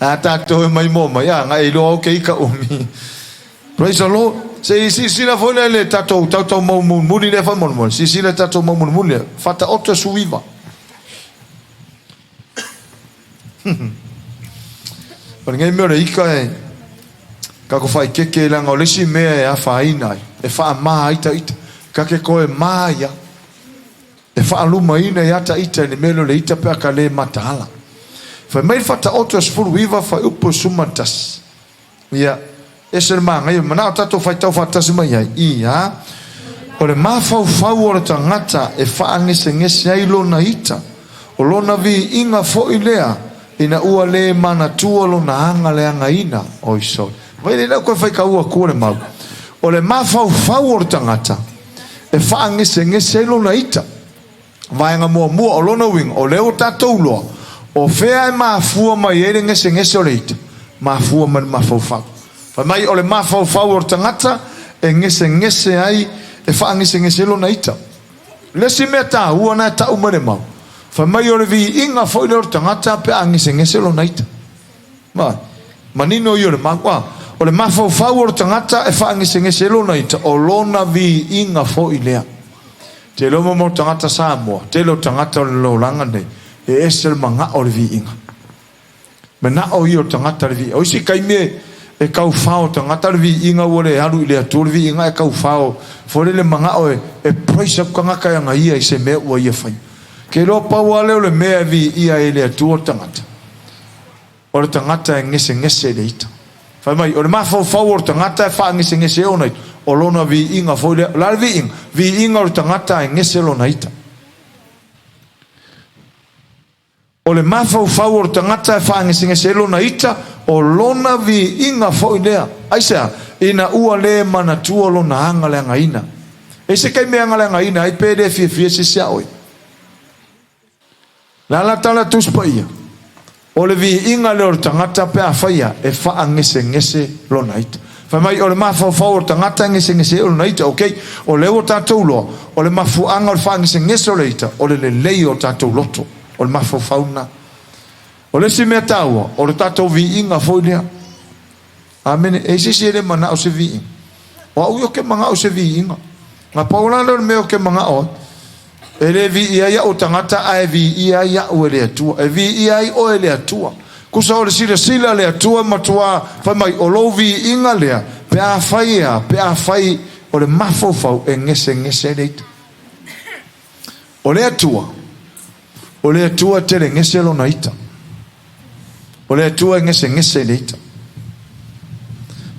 A tatou e mai moa mai, a, na e iloa oke ika umi. Praise the Lord. Se i silasila foi lea i le tatou tautau mau mulimuli lea faamolemole. Silasila i le tatou mau mulimuli lea. Faataoto e 19. O lenei mea o le ika e kako whaikeke leaga o le isi mea e afaina ai, e faamā ai ta ita. Ka ke koe mā ia, e faalumaina ia ta ita i le mea lea o le ita pe a ka le mataala. Fai mai le Faataoto e 19 fuaiupu e 11. Ia, ese le manaia, manao tatou faitau faatasi mai ai, ia, o le mafaufau o le tagata e faagesegese ai lona ita, o lona viiga foi lea, ina ua le manatua lona aga leagaina. Oi sole. Vai lea lau koe faitau atua le mau. O le mafaufau o le tagata e faagesegese ai lona ita. Vaega muamua, o lona uiga, o lea ua tatou iloa, o fea e mafua mai ai le gesegese o le ita? Mafua mai le mafaufau. Fai mai, o le mafaufau o le tagata e gesegese ai, e faagesegese ai lona ita. Le isi mea taua na e tau mai le mau, fai mai o le viiga foi lea o le tagata pe a gesegese lona ita. Vai. Manino ia o le mau. A, o le mafaufau o le tagata e faagesegese ai lona ita, o lona viiga foi lea. Te iloa mo tagata Samoa, tele o tagata o le lalolagi nei, e ese le manao o le viiga. Manao ia o le tagata le viiga. O isi taimi e taufao tagata le viiga ua le alu i le Atua le viiga e taufao foi le manao e praise atu tagata e aga ia i se mea ua ia faia. Ke iloa pau lava lea o le mea e viia ai e le Atua le tagata. O le tagata e gesegese i le ita. Fai mai, o le mafaufau o le tagata e faagesegese ai ona ita, o lona viiga foi lea. O le a le viiga? Viiga o le tagata e gese lona ita. O le mafaufau o le tagata e faagesegese ai lona ita, o lona viiga foi lea. Aisea? Ina ua le manatua lona agaleagaina. E se taimi e agaleagaina ai pe le fiafia se isi ia oe. Le a la tala Tusi Paia? O le viiga lea o le tagata pe afai ia e faagesegese lona ita. Fai mai o le mafaufau o le tagata e gesegese ai lona ita. Ok, o lea ua tatou iloa, o le mafuaaga o le faagesegese o le ita, o le lelei o tatou loto. O le mafaufau lena. O le isi mea taua, o le tatou viiga foi lea. Amene. E i ai se isi e le manao se viiga? O au ia ou te manao se viiga. Na pau la lea o le mea ou te manao ai. E le viia ai au tagata ae viia ai au e le Atua. E viia ai oe e le Atua. Tusa o le silasila a le Atua e matua fai mai o lou viiga lea pe afai e a, pe afai o le mafaufau e gesegese ai le ita. O le Atua, o le Atua e tele gese lona ita. O le Atua e gesegese i le ita.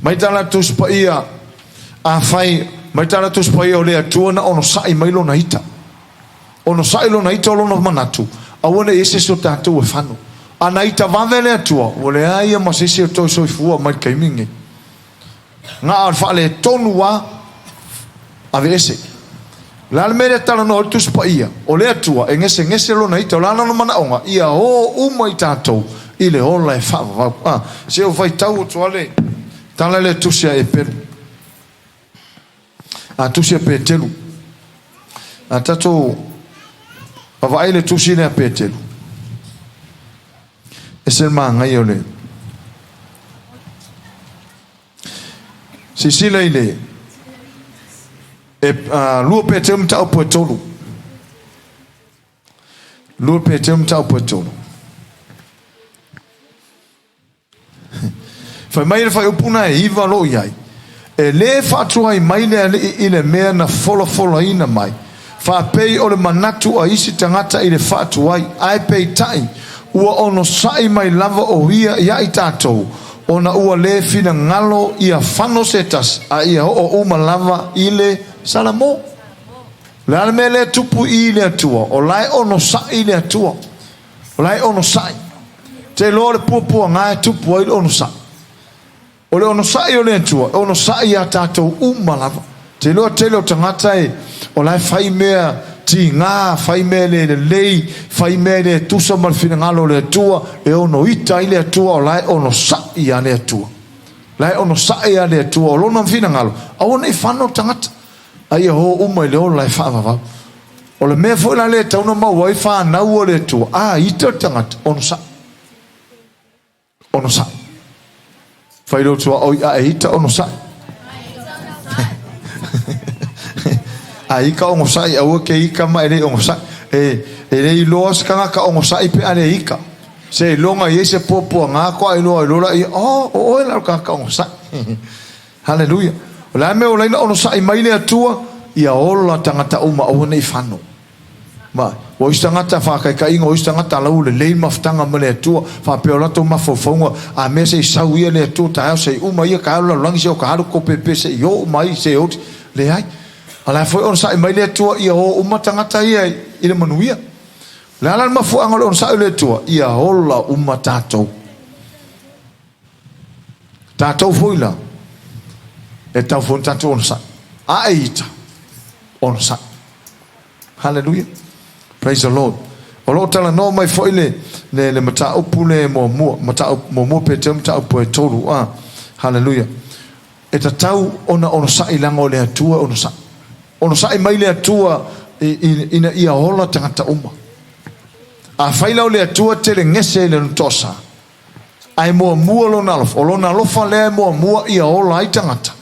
Mai tala Tusi Paia, afai, mai tala Tusi Paia o le Atua na onosai mai lona ita. Onosai lona ita o lona manatu, aua ne i ese se o tatou e fano. A na ita vave le Atua, ua leai ia ma se isi e toe soifua mai le taimi lenei. Na o le faaletonu lava, aveese. O le a le mea lea e talanoa ai le Tusi Paia? O le Atua e gesegese lona ita, o le a lona manaoga? Ia o uma i tatou i le ola e faavavau. A, se i ou faitau atu lava le tala lea Tusi a Eperu. A, Tusi a Peteru. A tatou vaavaai i le Tusi lea a Peteru. Ese le manaia o le silasila i le e, 2 Peteru mataupu e 3. 2 Peteru mataupu e 3. Fai mai le fuaiupu na e 9 o lo o i ai, E lē faatuai mai le Alii i le mea na folafolaina mai, faapei o le manatu a isi tagata i le faatuai, ae peitai, ua onosai mai lava o ia iā i tatou, ona ua lē finagalo ia fano se tasi, a ia oo uma lava i le Salamo. O le a le mea lea e tupu i i le Atua? O la e onosai le Atua. O la e onosai. Te iloa o le puapuaga e tupu ai le onosai. O le onosai o le Atua, e onosai iā tatou uma lava. Te iloa tele o tagata e, o la e fai mea tigā, fai mea le lelei, fai mea e le tusa ma le finagalo o le Atua, e ono ita ai le Atua, o la e onosai iā le Atua. La e onosai iā le Atua, o lona finagalo, aua ne i fano le tagata, a ia o uma i le ola e faavavau. O le mea foi la lea e tatau ona maua ai fanau a le Atua, a ita le tagata, onosai. Onosai. Fai lou tuaoi a e ita onosai. A ika onosai, aua ke ika ma e le onosai. E, e le iloa se tagata onosai pe a le ika. Se iloga i ai se puapuaga koa iloa iloa la ia, oh, o oe la o le tagata onosai. Haleluia. O le a le mea o laina onosai mai le Atua? Ia ola tagata uma aua ne i fano. Ma, ua isi tagata faakaikaiga, ua isi tagata ala ua lelei mafutaga ma le Atua, faapea o latou mafaufauga, a mea se i sau ia le Atua taeao, se i uma ia taeao le lalolagi se o ka alu kou pepe se i oo uma ai se oti. Leai. A la e foi onosai mai le Atua ia o uma tagata ia i le manuia. O le a la le mafuaaga o le onosai o le Atua? Ia ola uma tatou. Tatou foi la, e tatau foi ona tatou onosai. A e ita, onosai. Hallelujah. Praise the Lord. O lo o talanoa mai foi le, le, le mataupu le muamua, mataupu muamua Petero mataupu e 3. Ah, hallelujah. E tatau ona onosai leaga o le Atua e onosai. Onosai mai le Atua ina ia ola tagata uma. Afai la o le Atua tele gese i le toasa. Ae muamua Lona alofa. O Lona alofa lea e muamua ia ola ai tagata,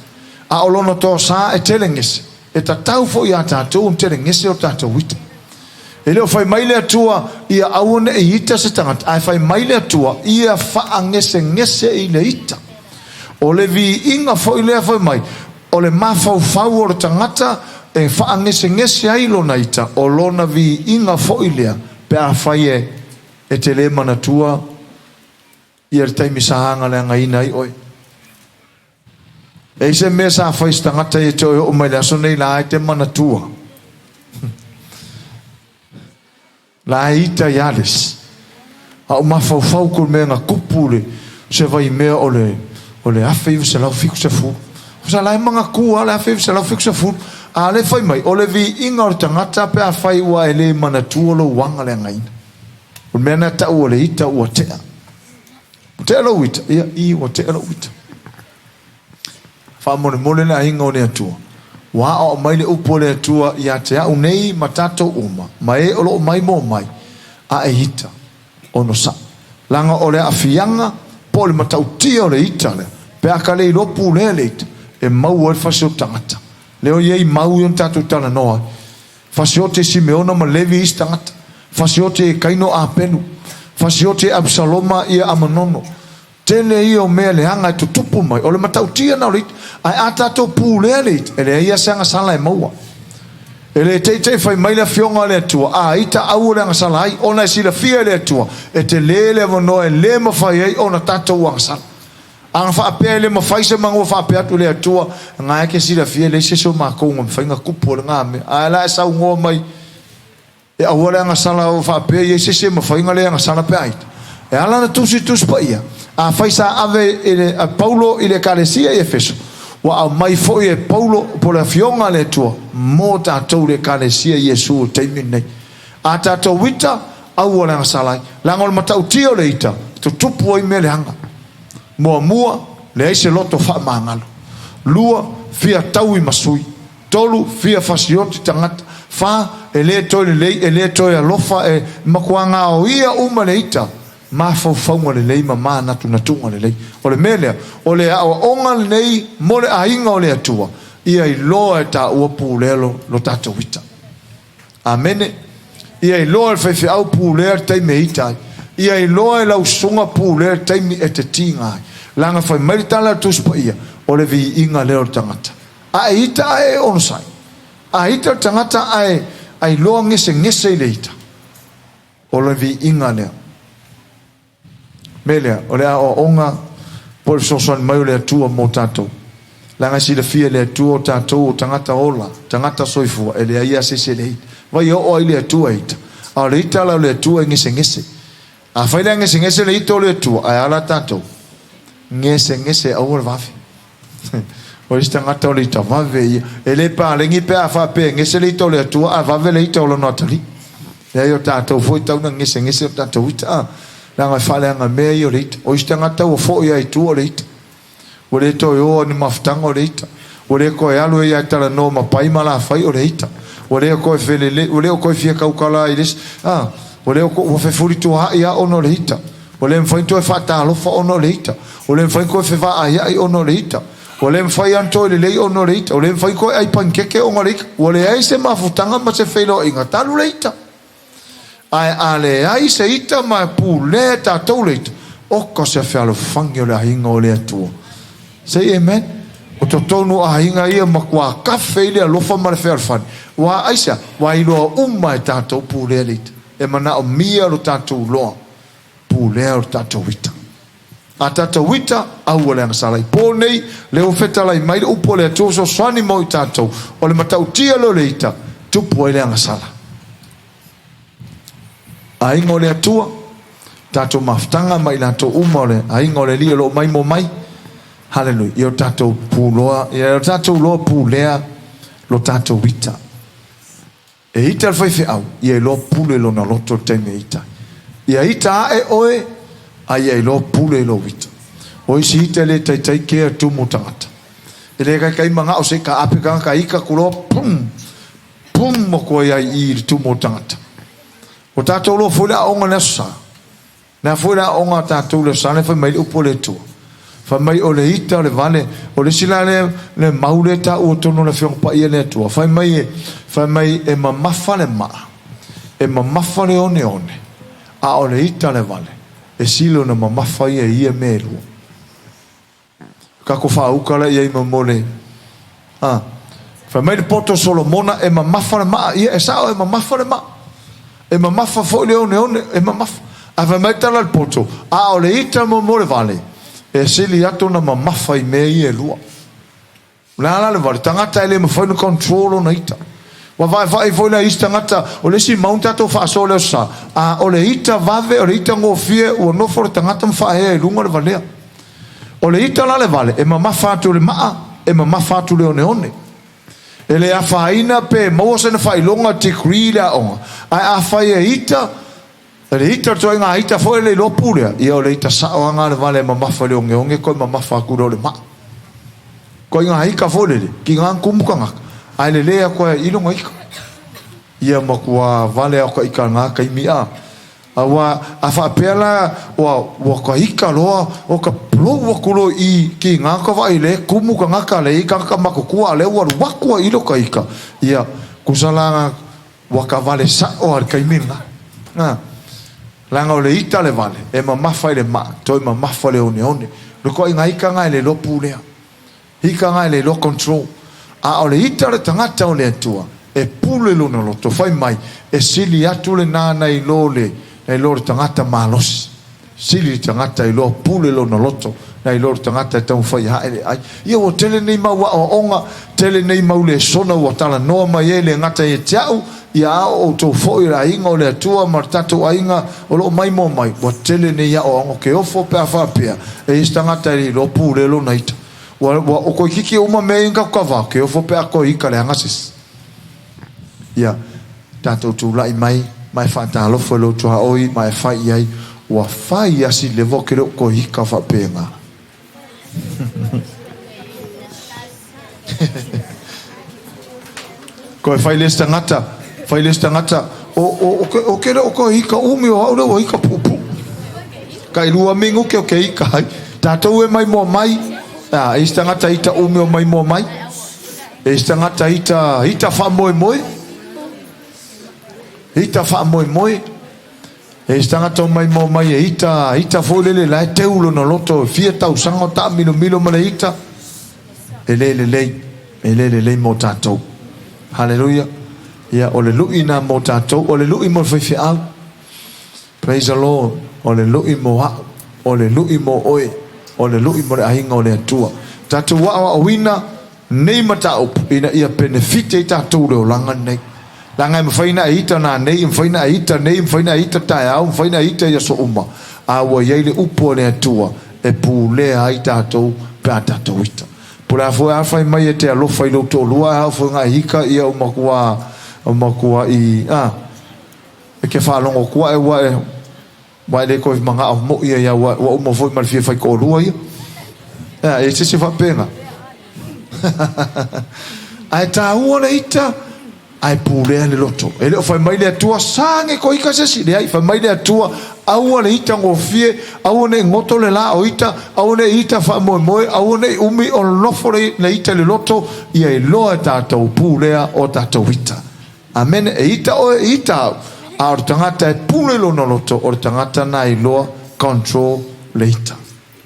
a o Lona toasā e telegese. E tatau foi iā tatou ona telegese o tatou ita. E le o fai mai le Atua ia aua ne i ita se tagata, ae fai mai le Atua ia faagesegese i le ita. O le viiga foi lea fai mai, o le mafaufau o le tagata e faagesegese ai lona ita, o lona viiga foi lea pe afai e e te le manatua ia le taimi sa agaleagaina ai oe. E i se mea sa fai se tagata ia te oe oo mai le aso nei la e te manatua. La e ita ia le isi. A o mafaufau ko mea na tupu le se vai mea o le o le 1970. Sa la e manatua le 1970. A le fai mai, o le viiga o le tagata pe afai ua e le manatua lou agaleagaina. O le mea na tau o le ita ua tea. Ua tea lou ita, ia, i ua tea lou ita. Faamolemole le aiga o le Atua, ua aoao mai le upu a le Atua ia te au nei ma tatou uma, ma e o lo o maimoa mai, a e ita, onosai. Leaga o le aafiaga po o le matautia o le ita lea, pe a ka le iloa pulea le ita, e maua ai le fasi o le tagata. Lea o i ai mau ia na tatou talanoa ai. Fasiote Simeona ma Levi isi tagata. Fasiote e Kaino Apelu. Fasiote e Apisaloma ia Amanono. Tele ia o mea leaga e tutupu mai, o le matautia na o le ita. Ae a tatou pulea le ita, e leai a se agasala e maua. E le teitei fai mai le Afioga a le Atua, a ita aua le agasala ai, ona e silafia e le Atua, e tele le avanoa e le mafai ai ona tatou agasala. Ana faapea e le mafai se manu faapea atu i le Atua, na e te silafia e leai se isi o matou na mafai na tupu o lena mea. Ae la e saunoa mai e aua le agasala o faapea i ai se isi e mafai na le agasala pe a ita. E ala ona tusi Tusi Paia, afai sa ave e le a Paulo i le Ekalesia i Efeso, ua aumai foi e Paulo po o le Afioga a le Atua mo tatou le Ekalesia i Iesu i le taimi lenei. A tatou ita, aua le agasala ai, leaga o le matautia o le ita, e tutupu ai mea leaga. Muamua, leai se loto faamagalo. Lua, fia taui ma sui. Tolu, fia fasioti tagata. Fa, e le toe lelei, e le toe alofa, e matua gaoia uma le ita, mafaufauga lelei ma manatunatuga lelei. O le mea lea, o le aoaoga lenei mo le aiga o le Atua, ia iloa e taua pulea lo, lo tatou ita. Amene. Ia iloa e le faifeau pulea le taimi e ita ai. Ia iloa e lau susuga pulea le taimi e te tiga ai. Leaga fai mai le tala a le Tusi Paia, o le viiga lea o le tagata. A e ita ae e onosai. A ita le tagata ae a iloa gesegese i le ita, o le viiga lea. Mea lea, o le aoaoga po o le fesoasoani mai o le Atua mo tatou. Leaga e silafia e le Atua o tatou o tagata ola, tagata soifua, e leai lava se isi e le ita. Vai e oo ai le Atua e ita. A o le ita la o le Atua e gesegese. Afai la e gesegese le ita o le Atua, ae a la tatou? Gesegese aua le vave. O isi tagata o le ita vave ia. E le paleni pe a faapea e gese le ita o le Atua, a vave le ita o lona atalii. Leai o tatou foi tau na gesegese o tatou ita, a. Leaga e faaleaga mea ia o le ita. O isi tagata ua foi lava i tua o le ita. Ua le toe o ni mafutaga o le ita. Ua le toe alu ai lava e talanoa ma pai ma alafai o le ita. Ua le toe felelei, ua le o toe fia tautala i le isi, a. Ua le o toe, ua fefulituaai lava ona o le ita. Ua le mafai ona toe faatalofa ona o le ita. Ua le mafai ona toe fevaaiai ona o le ita. Ua le mafai ona toe lelei ona o le ita. Ua le mafai ona toe ai panikeke ona o le ita. Ua leai se mafutaga ma se feiloaiga talu le ita. Ae a leai se ita ma e pulea e tatou le ita, oka se fealofani o le aiga o le Atua. Say amen. O totonu o aiga ia matua kafe i le alofa ma le fealofani. Ua aisea? Ua iloa uma e tatou pulea le ita. E manaomia lo tatou loa pulea o le tatou ita. A tatou ita, aua le agasala i po nei, lea ua fetalai mai le upu a le Atua fesoasoani mo i tatou, o le matautia lea o le ita, tupu ai le agasala. Aiga o le Atua, tatou mafutaga ma i latou uma o le aiga o le Alii o lo o maimoa mai. Haleluia. Ia o tatou puloa, ia o tatou loa pulea lo tatou ita. E ita le faifeau, ia iloa pule lona loto i le taimi e ita ai. Ia ita ae oe, a ia iloa pule i lou ita. O isi ita e le taitai kea tumu tagata. E le taitai manao se i taape tagata ita atu loa, pum, pum atu ai ai i i le tumu o le tagata. Ua tatou iloa foi le aoga i le Aso Sa. Le a foi le aoaoga a tatou i le Aso Sa lea fai mai ai le upu a le Atua, fai mai o le ita o le vale, o le isi la lea le mau lea e taua tonu o le Afioga Paia a le Atua, fai mai e, fai mai e mamafa le maa, e mamafa le oneone, a o le ita le vale, e sili ona mamafa ia i ia mea e lua. Kako faauka la i ai ma mo le a. Fai mai le poto o Solomona e mamafa le maa, ia e sao e mamafa le maa. E mamafa foi le oneone, e mamafa. Ae fai mai le tala a le poto, a o le ita mo mo le vale, e sili atu ona mamafa i mea ia e lua. O le a la le vale? Tagata e le mafai ona control lona ita. Ua vaevae foi la isi tagata, o le isi mau na tatou faasoa i le Aso Sa, a o le ita vave, o le ita gofie, ua nofo le tagata ma faaea i luga le valea. O le ita la le vale, e mamafa atu le maa, e mamafa atu le oneone. E le afaina pe maua sena faailoga degree i le aoga, ae afai e ita, o le ita o le ituaiga ita foi e le iloa pulea, ia o le ita sao lava le vale e mamafa i le ogeoge toe mamafa atu loa i le maa. Ituaiga ita foi lele, tiga na tumu tagata, ae lele atu lava i lona ita. Ia matua vale lava o ka ita i lena taimi a. Aua a faapea la ua ua ka ita loa, ua ka blow atu loa i i, tiga ka vaai lea e tumu tagata, leai tagata matutua a o lea ua alu atu lava i i lota ita, ia tusa la Ua ka vale sa'o a le taimi lena. A, leaga o le ita le vale, e mamafa i le maa, toe mamafa i le oneone. O le ituaiga ita lena e le iloa pulea. Ita lena e le iloa control. A o le ita o le tagata o le Atua, e pule lona loto, fai mai, e sili atu lena nai lo le, nai lo le tagata malosi. Sili le tagata iloa pule lona loto nai lo le tagata e taumafai e hae le ai. Ia ua tele nei mau aoaoga, tele nei mau lesona ua talanoa mai ai le gata ia te au, ia a o outou foi o le aiga o le Atua ma le tatou aiga o lo o maimoa mai, ua tele nei aoaoga. Ou te ofo pe a faapea e i ai se tagata e le iloa pule lona ita. Ua, ua, o toeitiiti uma mea ia na tatou kava, ou te ofo pe a toe ita leaga se isi. Ia tatou tulai mai ma e faatalofa i lou tuaoi ma e fai i ai, Ua fai a si lewa ou te le o toe ika faapena. Koe fai le isi tagata, fai le isi tagata, o, o, o, ke, o ke le o toe ika umi o au le ua ika puupuu. Tailua minuke o ke ika ai. Tatou e maimoa mai, a, e isi tagata ita umi o maimoa mai. E se tagata ita, ita faamoemoe, ita faamoemoe. E se tagata o maimoa mai e ita, ita foi lele la e teu lona loto e fia tausaga o taamilomilo ma le ita. E le lelei, e le lelei mo tatou. Haleluia. Ia, o le lui na mo tatou, o le lui mo le faifeau. Praise the Lord, o le lui mo a'u, o le lui mo oe, o le lui mo le aiga o le Atua. Tatou aoaoina nei mataupu ina ia penefiti ai tatou i le olaga lenei. Leaga e mafai ona e ita nanei, e mafai ona e ita nei, e mafai ona e ita taeao, e mafai ona e ita i aso uma, a ua i ai le upu a le Atua e pulea ai tatou pe a tatou ita. Po o le a foi a fai mai e te alofa i lou toalua ae a oo foi ina e ita ia ua matua, ua matuai, a. E ke faalogo atu ae ua e ua e le toe manao moi ai ua ua uma foi ma le fia faitoalua ia. Ea, e se se faapena. Ae taua le ita, ae pulea le loto. E le o fai mai le Atua, sage koe ita se isi. Leai, fai mai le Atua, aua le ita gofie, aua ne i goto le la o ita, aua ne i ita faamoemoe, aua ne i umi o nofo le, le ita i le loto, ia iloa e tatou pulea o tatou ita. Amene. E ita oe, e ita au, a o le tagata e pule i lona loto, o le tagata na e iloa control le ita.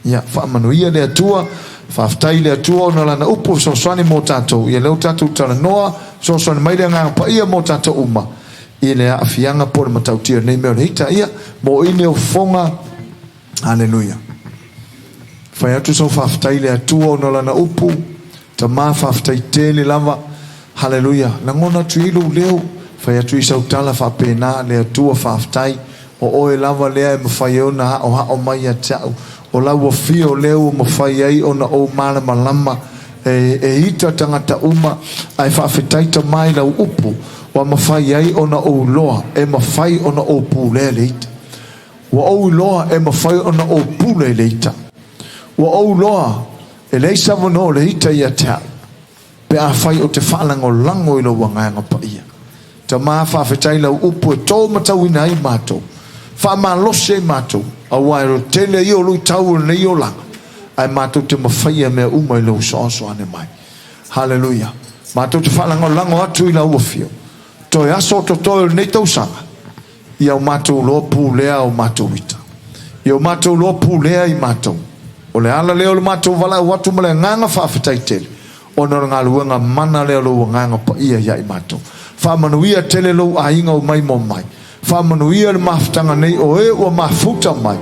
Ia, faamanuia le Atua, faafetai i le Atua ona o Lana upu fesoasoani mo tatou. Ia lea ua tatou talanoa, fesoasoani mai le Agaga Paia mo tatou uma i le aafiaga po o le matautia o lenei mea o le ita. Ia, mo i le fofoga, Haleluia. Fai atu sau faafetai i le Atua ona o Lana upu. Tama, faafetai tele lava. Haleluia. Lagona atu i lou leo. Fai atu i sau tala faapena, Le Atua, faafetai. O oe lava lea e mafai ai ona aoao mai ia te au. O lau afio lea ua mafai ai ona ou malamalama e, e ita tagata uma, ae faafetai Tama i lau upu ua mafai ai ona ou iloa e mafai ona ou pulea le ita. Ua ou iloa e mafai ona ou pule i le ita. Ua ou iloa e leai se avanoa o le ita ia te au, pe afai ou te faalagolago i lou Agaga Paia. Tama, faafetai lau upu e tō matauina ai matou. Faamalosi ai matou, aua e o le tele ia o luitau o lenei olaga, ae matou te mafaia mea uma i lou fesoasoani mai. Haleluia. Matou te faalagolago atu i lau afio. Toe aso o totoe o lenei tausaga, ia o matou iloa pulea o matou ita. Ia o matou iloa pulea i matou. O le ala lea o le matou valaau atu ma le agaga faafetai tele, ona o le galuega mana lea o lou Agaga Paia ia i matou. Faamanuia tele lou aiga o mai mo mai. Faamanuia le mafutaga nei o e ua mafuta mai,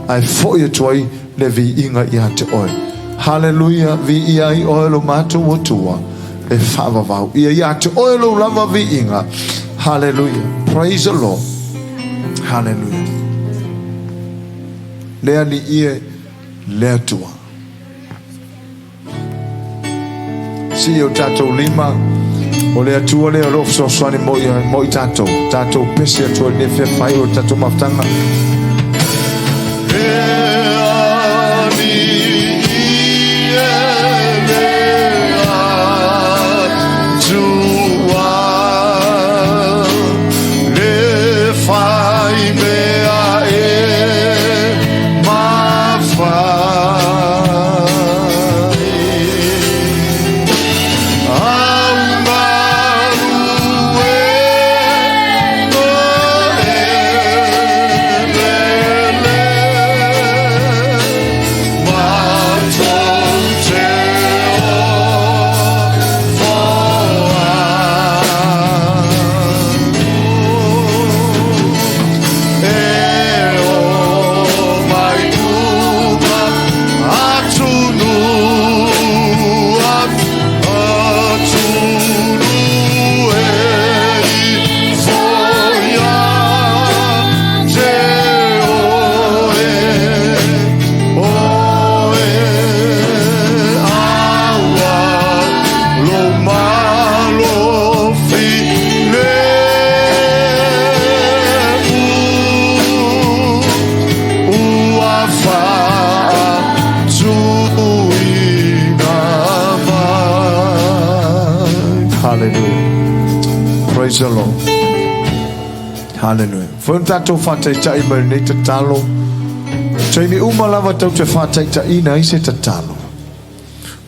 ae foi atu ai le viiga ia te oe. Haleluia, viia ai oe lo matou Atua e faavavau. Ia ia te oe lou lava viiga. Haleluia. Praise the Lord. Haleluia. Le Alii e, le Atua. Sii o tatou lima, o le Atua lea o lo o fesoasoani mo i, mo i tatou. Tatou pese atu ai lenei fea fai o le tatou mafutaga. Hallelujah. Praise the Lord. Hallelujah. Foi ona tatou faataitai mai lenei tatalo. Taimi uma lava tatou te faataitaiina ai se tatalo.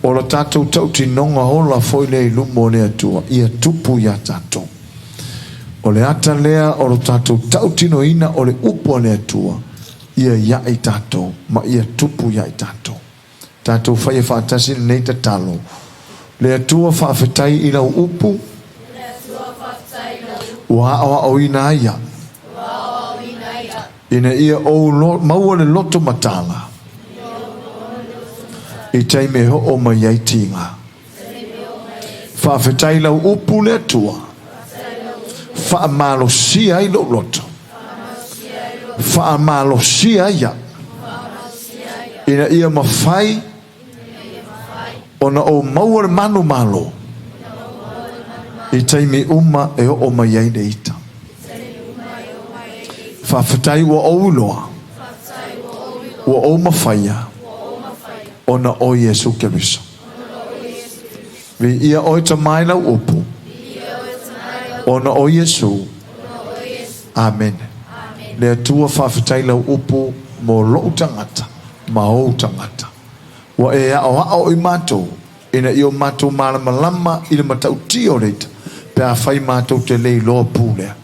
O la tatou tautinoga ola foi lea i luma o le Atua, ia tupu iā tatou. O le ata lea o lo tatou tautinoina o le upu a le Atua, ia ia i tatou ma ia tupu ia i tatou. Tatou faia faatasi lenei tatalo. Le Atua faafetai i lau upu. Ua aoaoina ai au. Ina ia ou maua le loto mataala i taimi e oo mai ai tiga. Faafetai i lau upu le Atua. Faamalosia ai lou loto. Faamalosia ai au. Ina ia mafai ona ou maua le manumalo i taimi uma e oo mai ai le ita. Faafetai ua ou iloa, ua ou mafaia ona o Iesu Keriso. Viia oe Tama i lau upu, ona o Iesu. Amene. Le Atua faafetai lau upu mo lou tagata ma ou tagata. Ua e aoao i matou ina ia o matou malamalama i le matautia o le ita, pe afai matou te le iloa pū lea.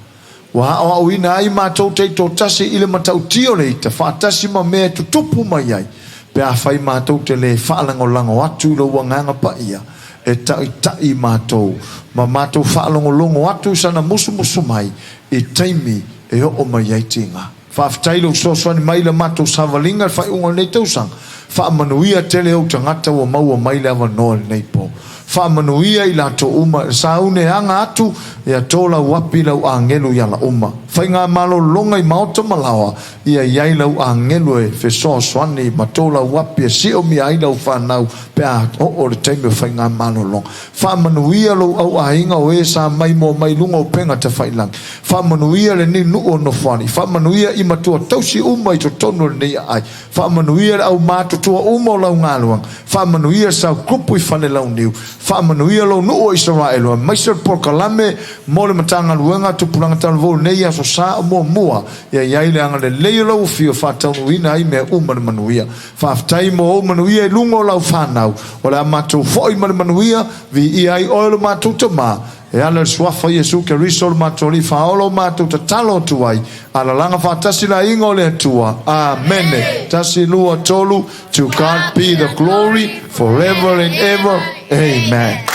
Ua aoaoina ai matou taitoatasi i le matautia o le ita faatasi ma mea e tutupu mai ai, pe afai matou te le faalagolago atu i lou Agaga Paia e taitai i matou, ma matou faalogologo atu i sana musumusu mai i taimi e oo mai ai tiga. Faafetai i lou fesoasoani mai i la matou savaliga i le faaiuga o lenei tausaga. Faamanuia tele ou tagata ua maua mai le avanoa i lenei po. Faamanuia i latou uma, e saune e aga atu, ia to lau api lau agelu i ala uma. Faigamalologa i maota ma laoa, ia i ai lau agelu e fesoasoani ma to lau api e siomia ai lau fanau pe a oo le taimi o faigamalologa. Faamanuia lou au aiga o e sa mai moa mai luga o upega tafailagi. Faamanuia lenei nuu o Nofoalii. Faamanuia i matua tausi uma i totonu o lenei aai. Faamanuia le au matutua uma o lau galuega. Faamanuia le sau kupu i Falelauniu. Faamanuia lou nuu o Isaraelu, aemaise o le polokalame mo le Matagaluega a Tupulaga Talavou i lenei Aso Sa o muamua. Ia i ai le agalelei o lau Afio e faataunuuina ai mea uma i le manuia. Faafetai mo ou manuia i luga o lau fanau, o le a matou foi ma le manuia, viia ai oe lo matou Tama, e ala i le suafa o Iesu Keriso lo matou Alii Faaola o matou tatalo atu ai, alalaga faatasi le aiga o le Atua. Amene. Tasi, lua, tolu. To God be the glory forever and ever. Amen.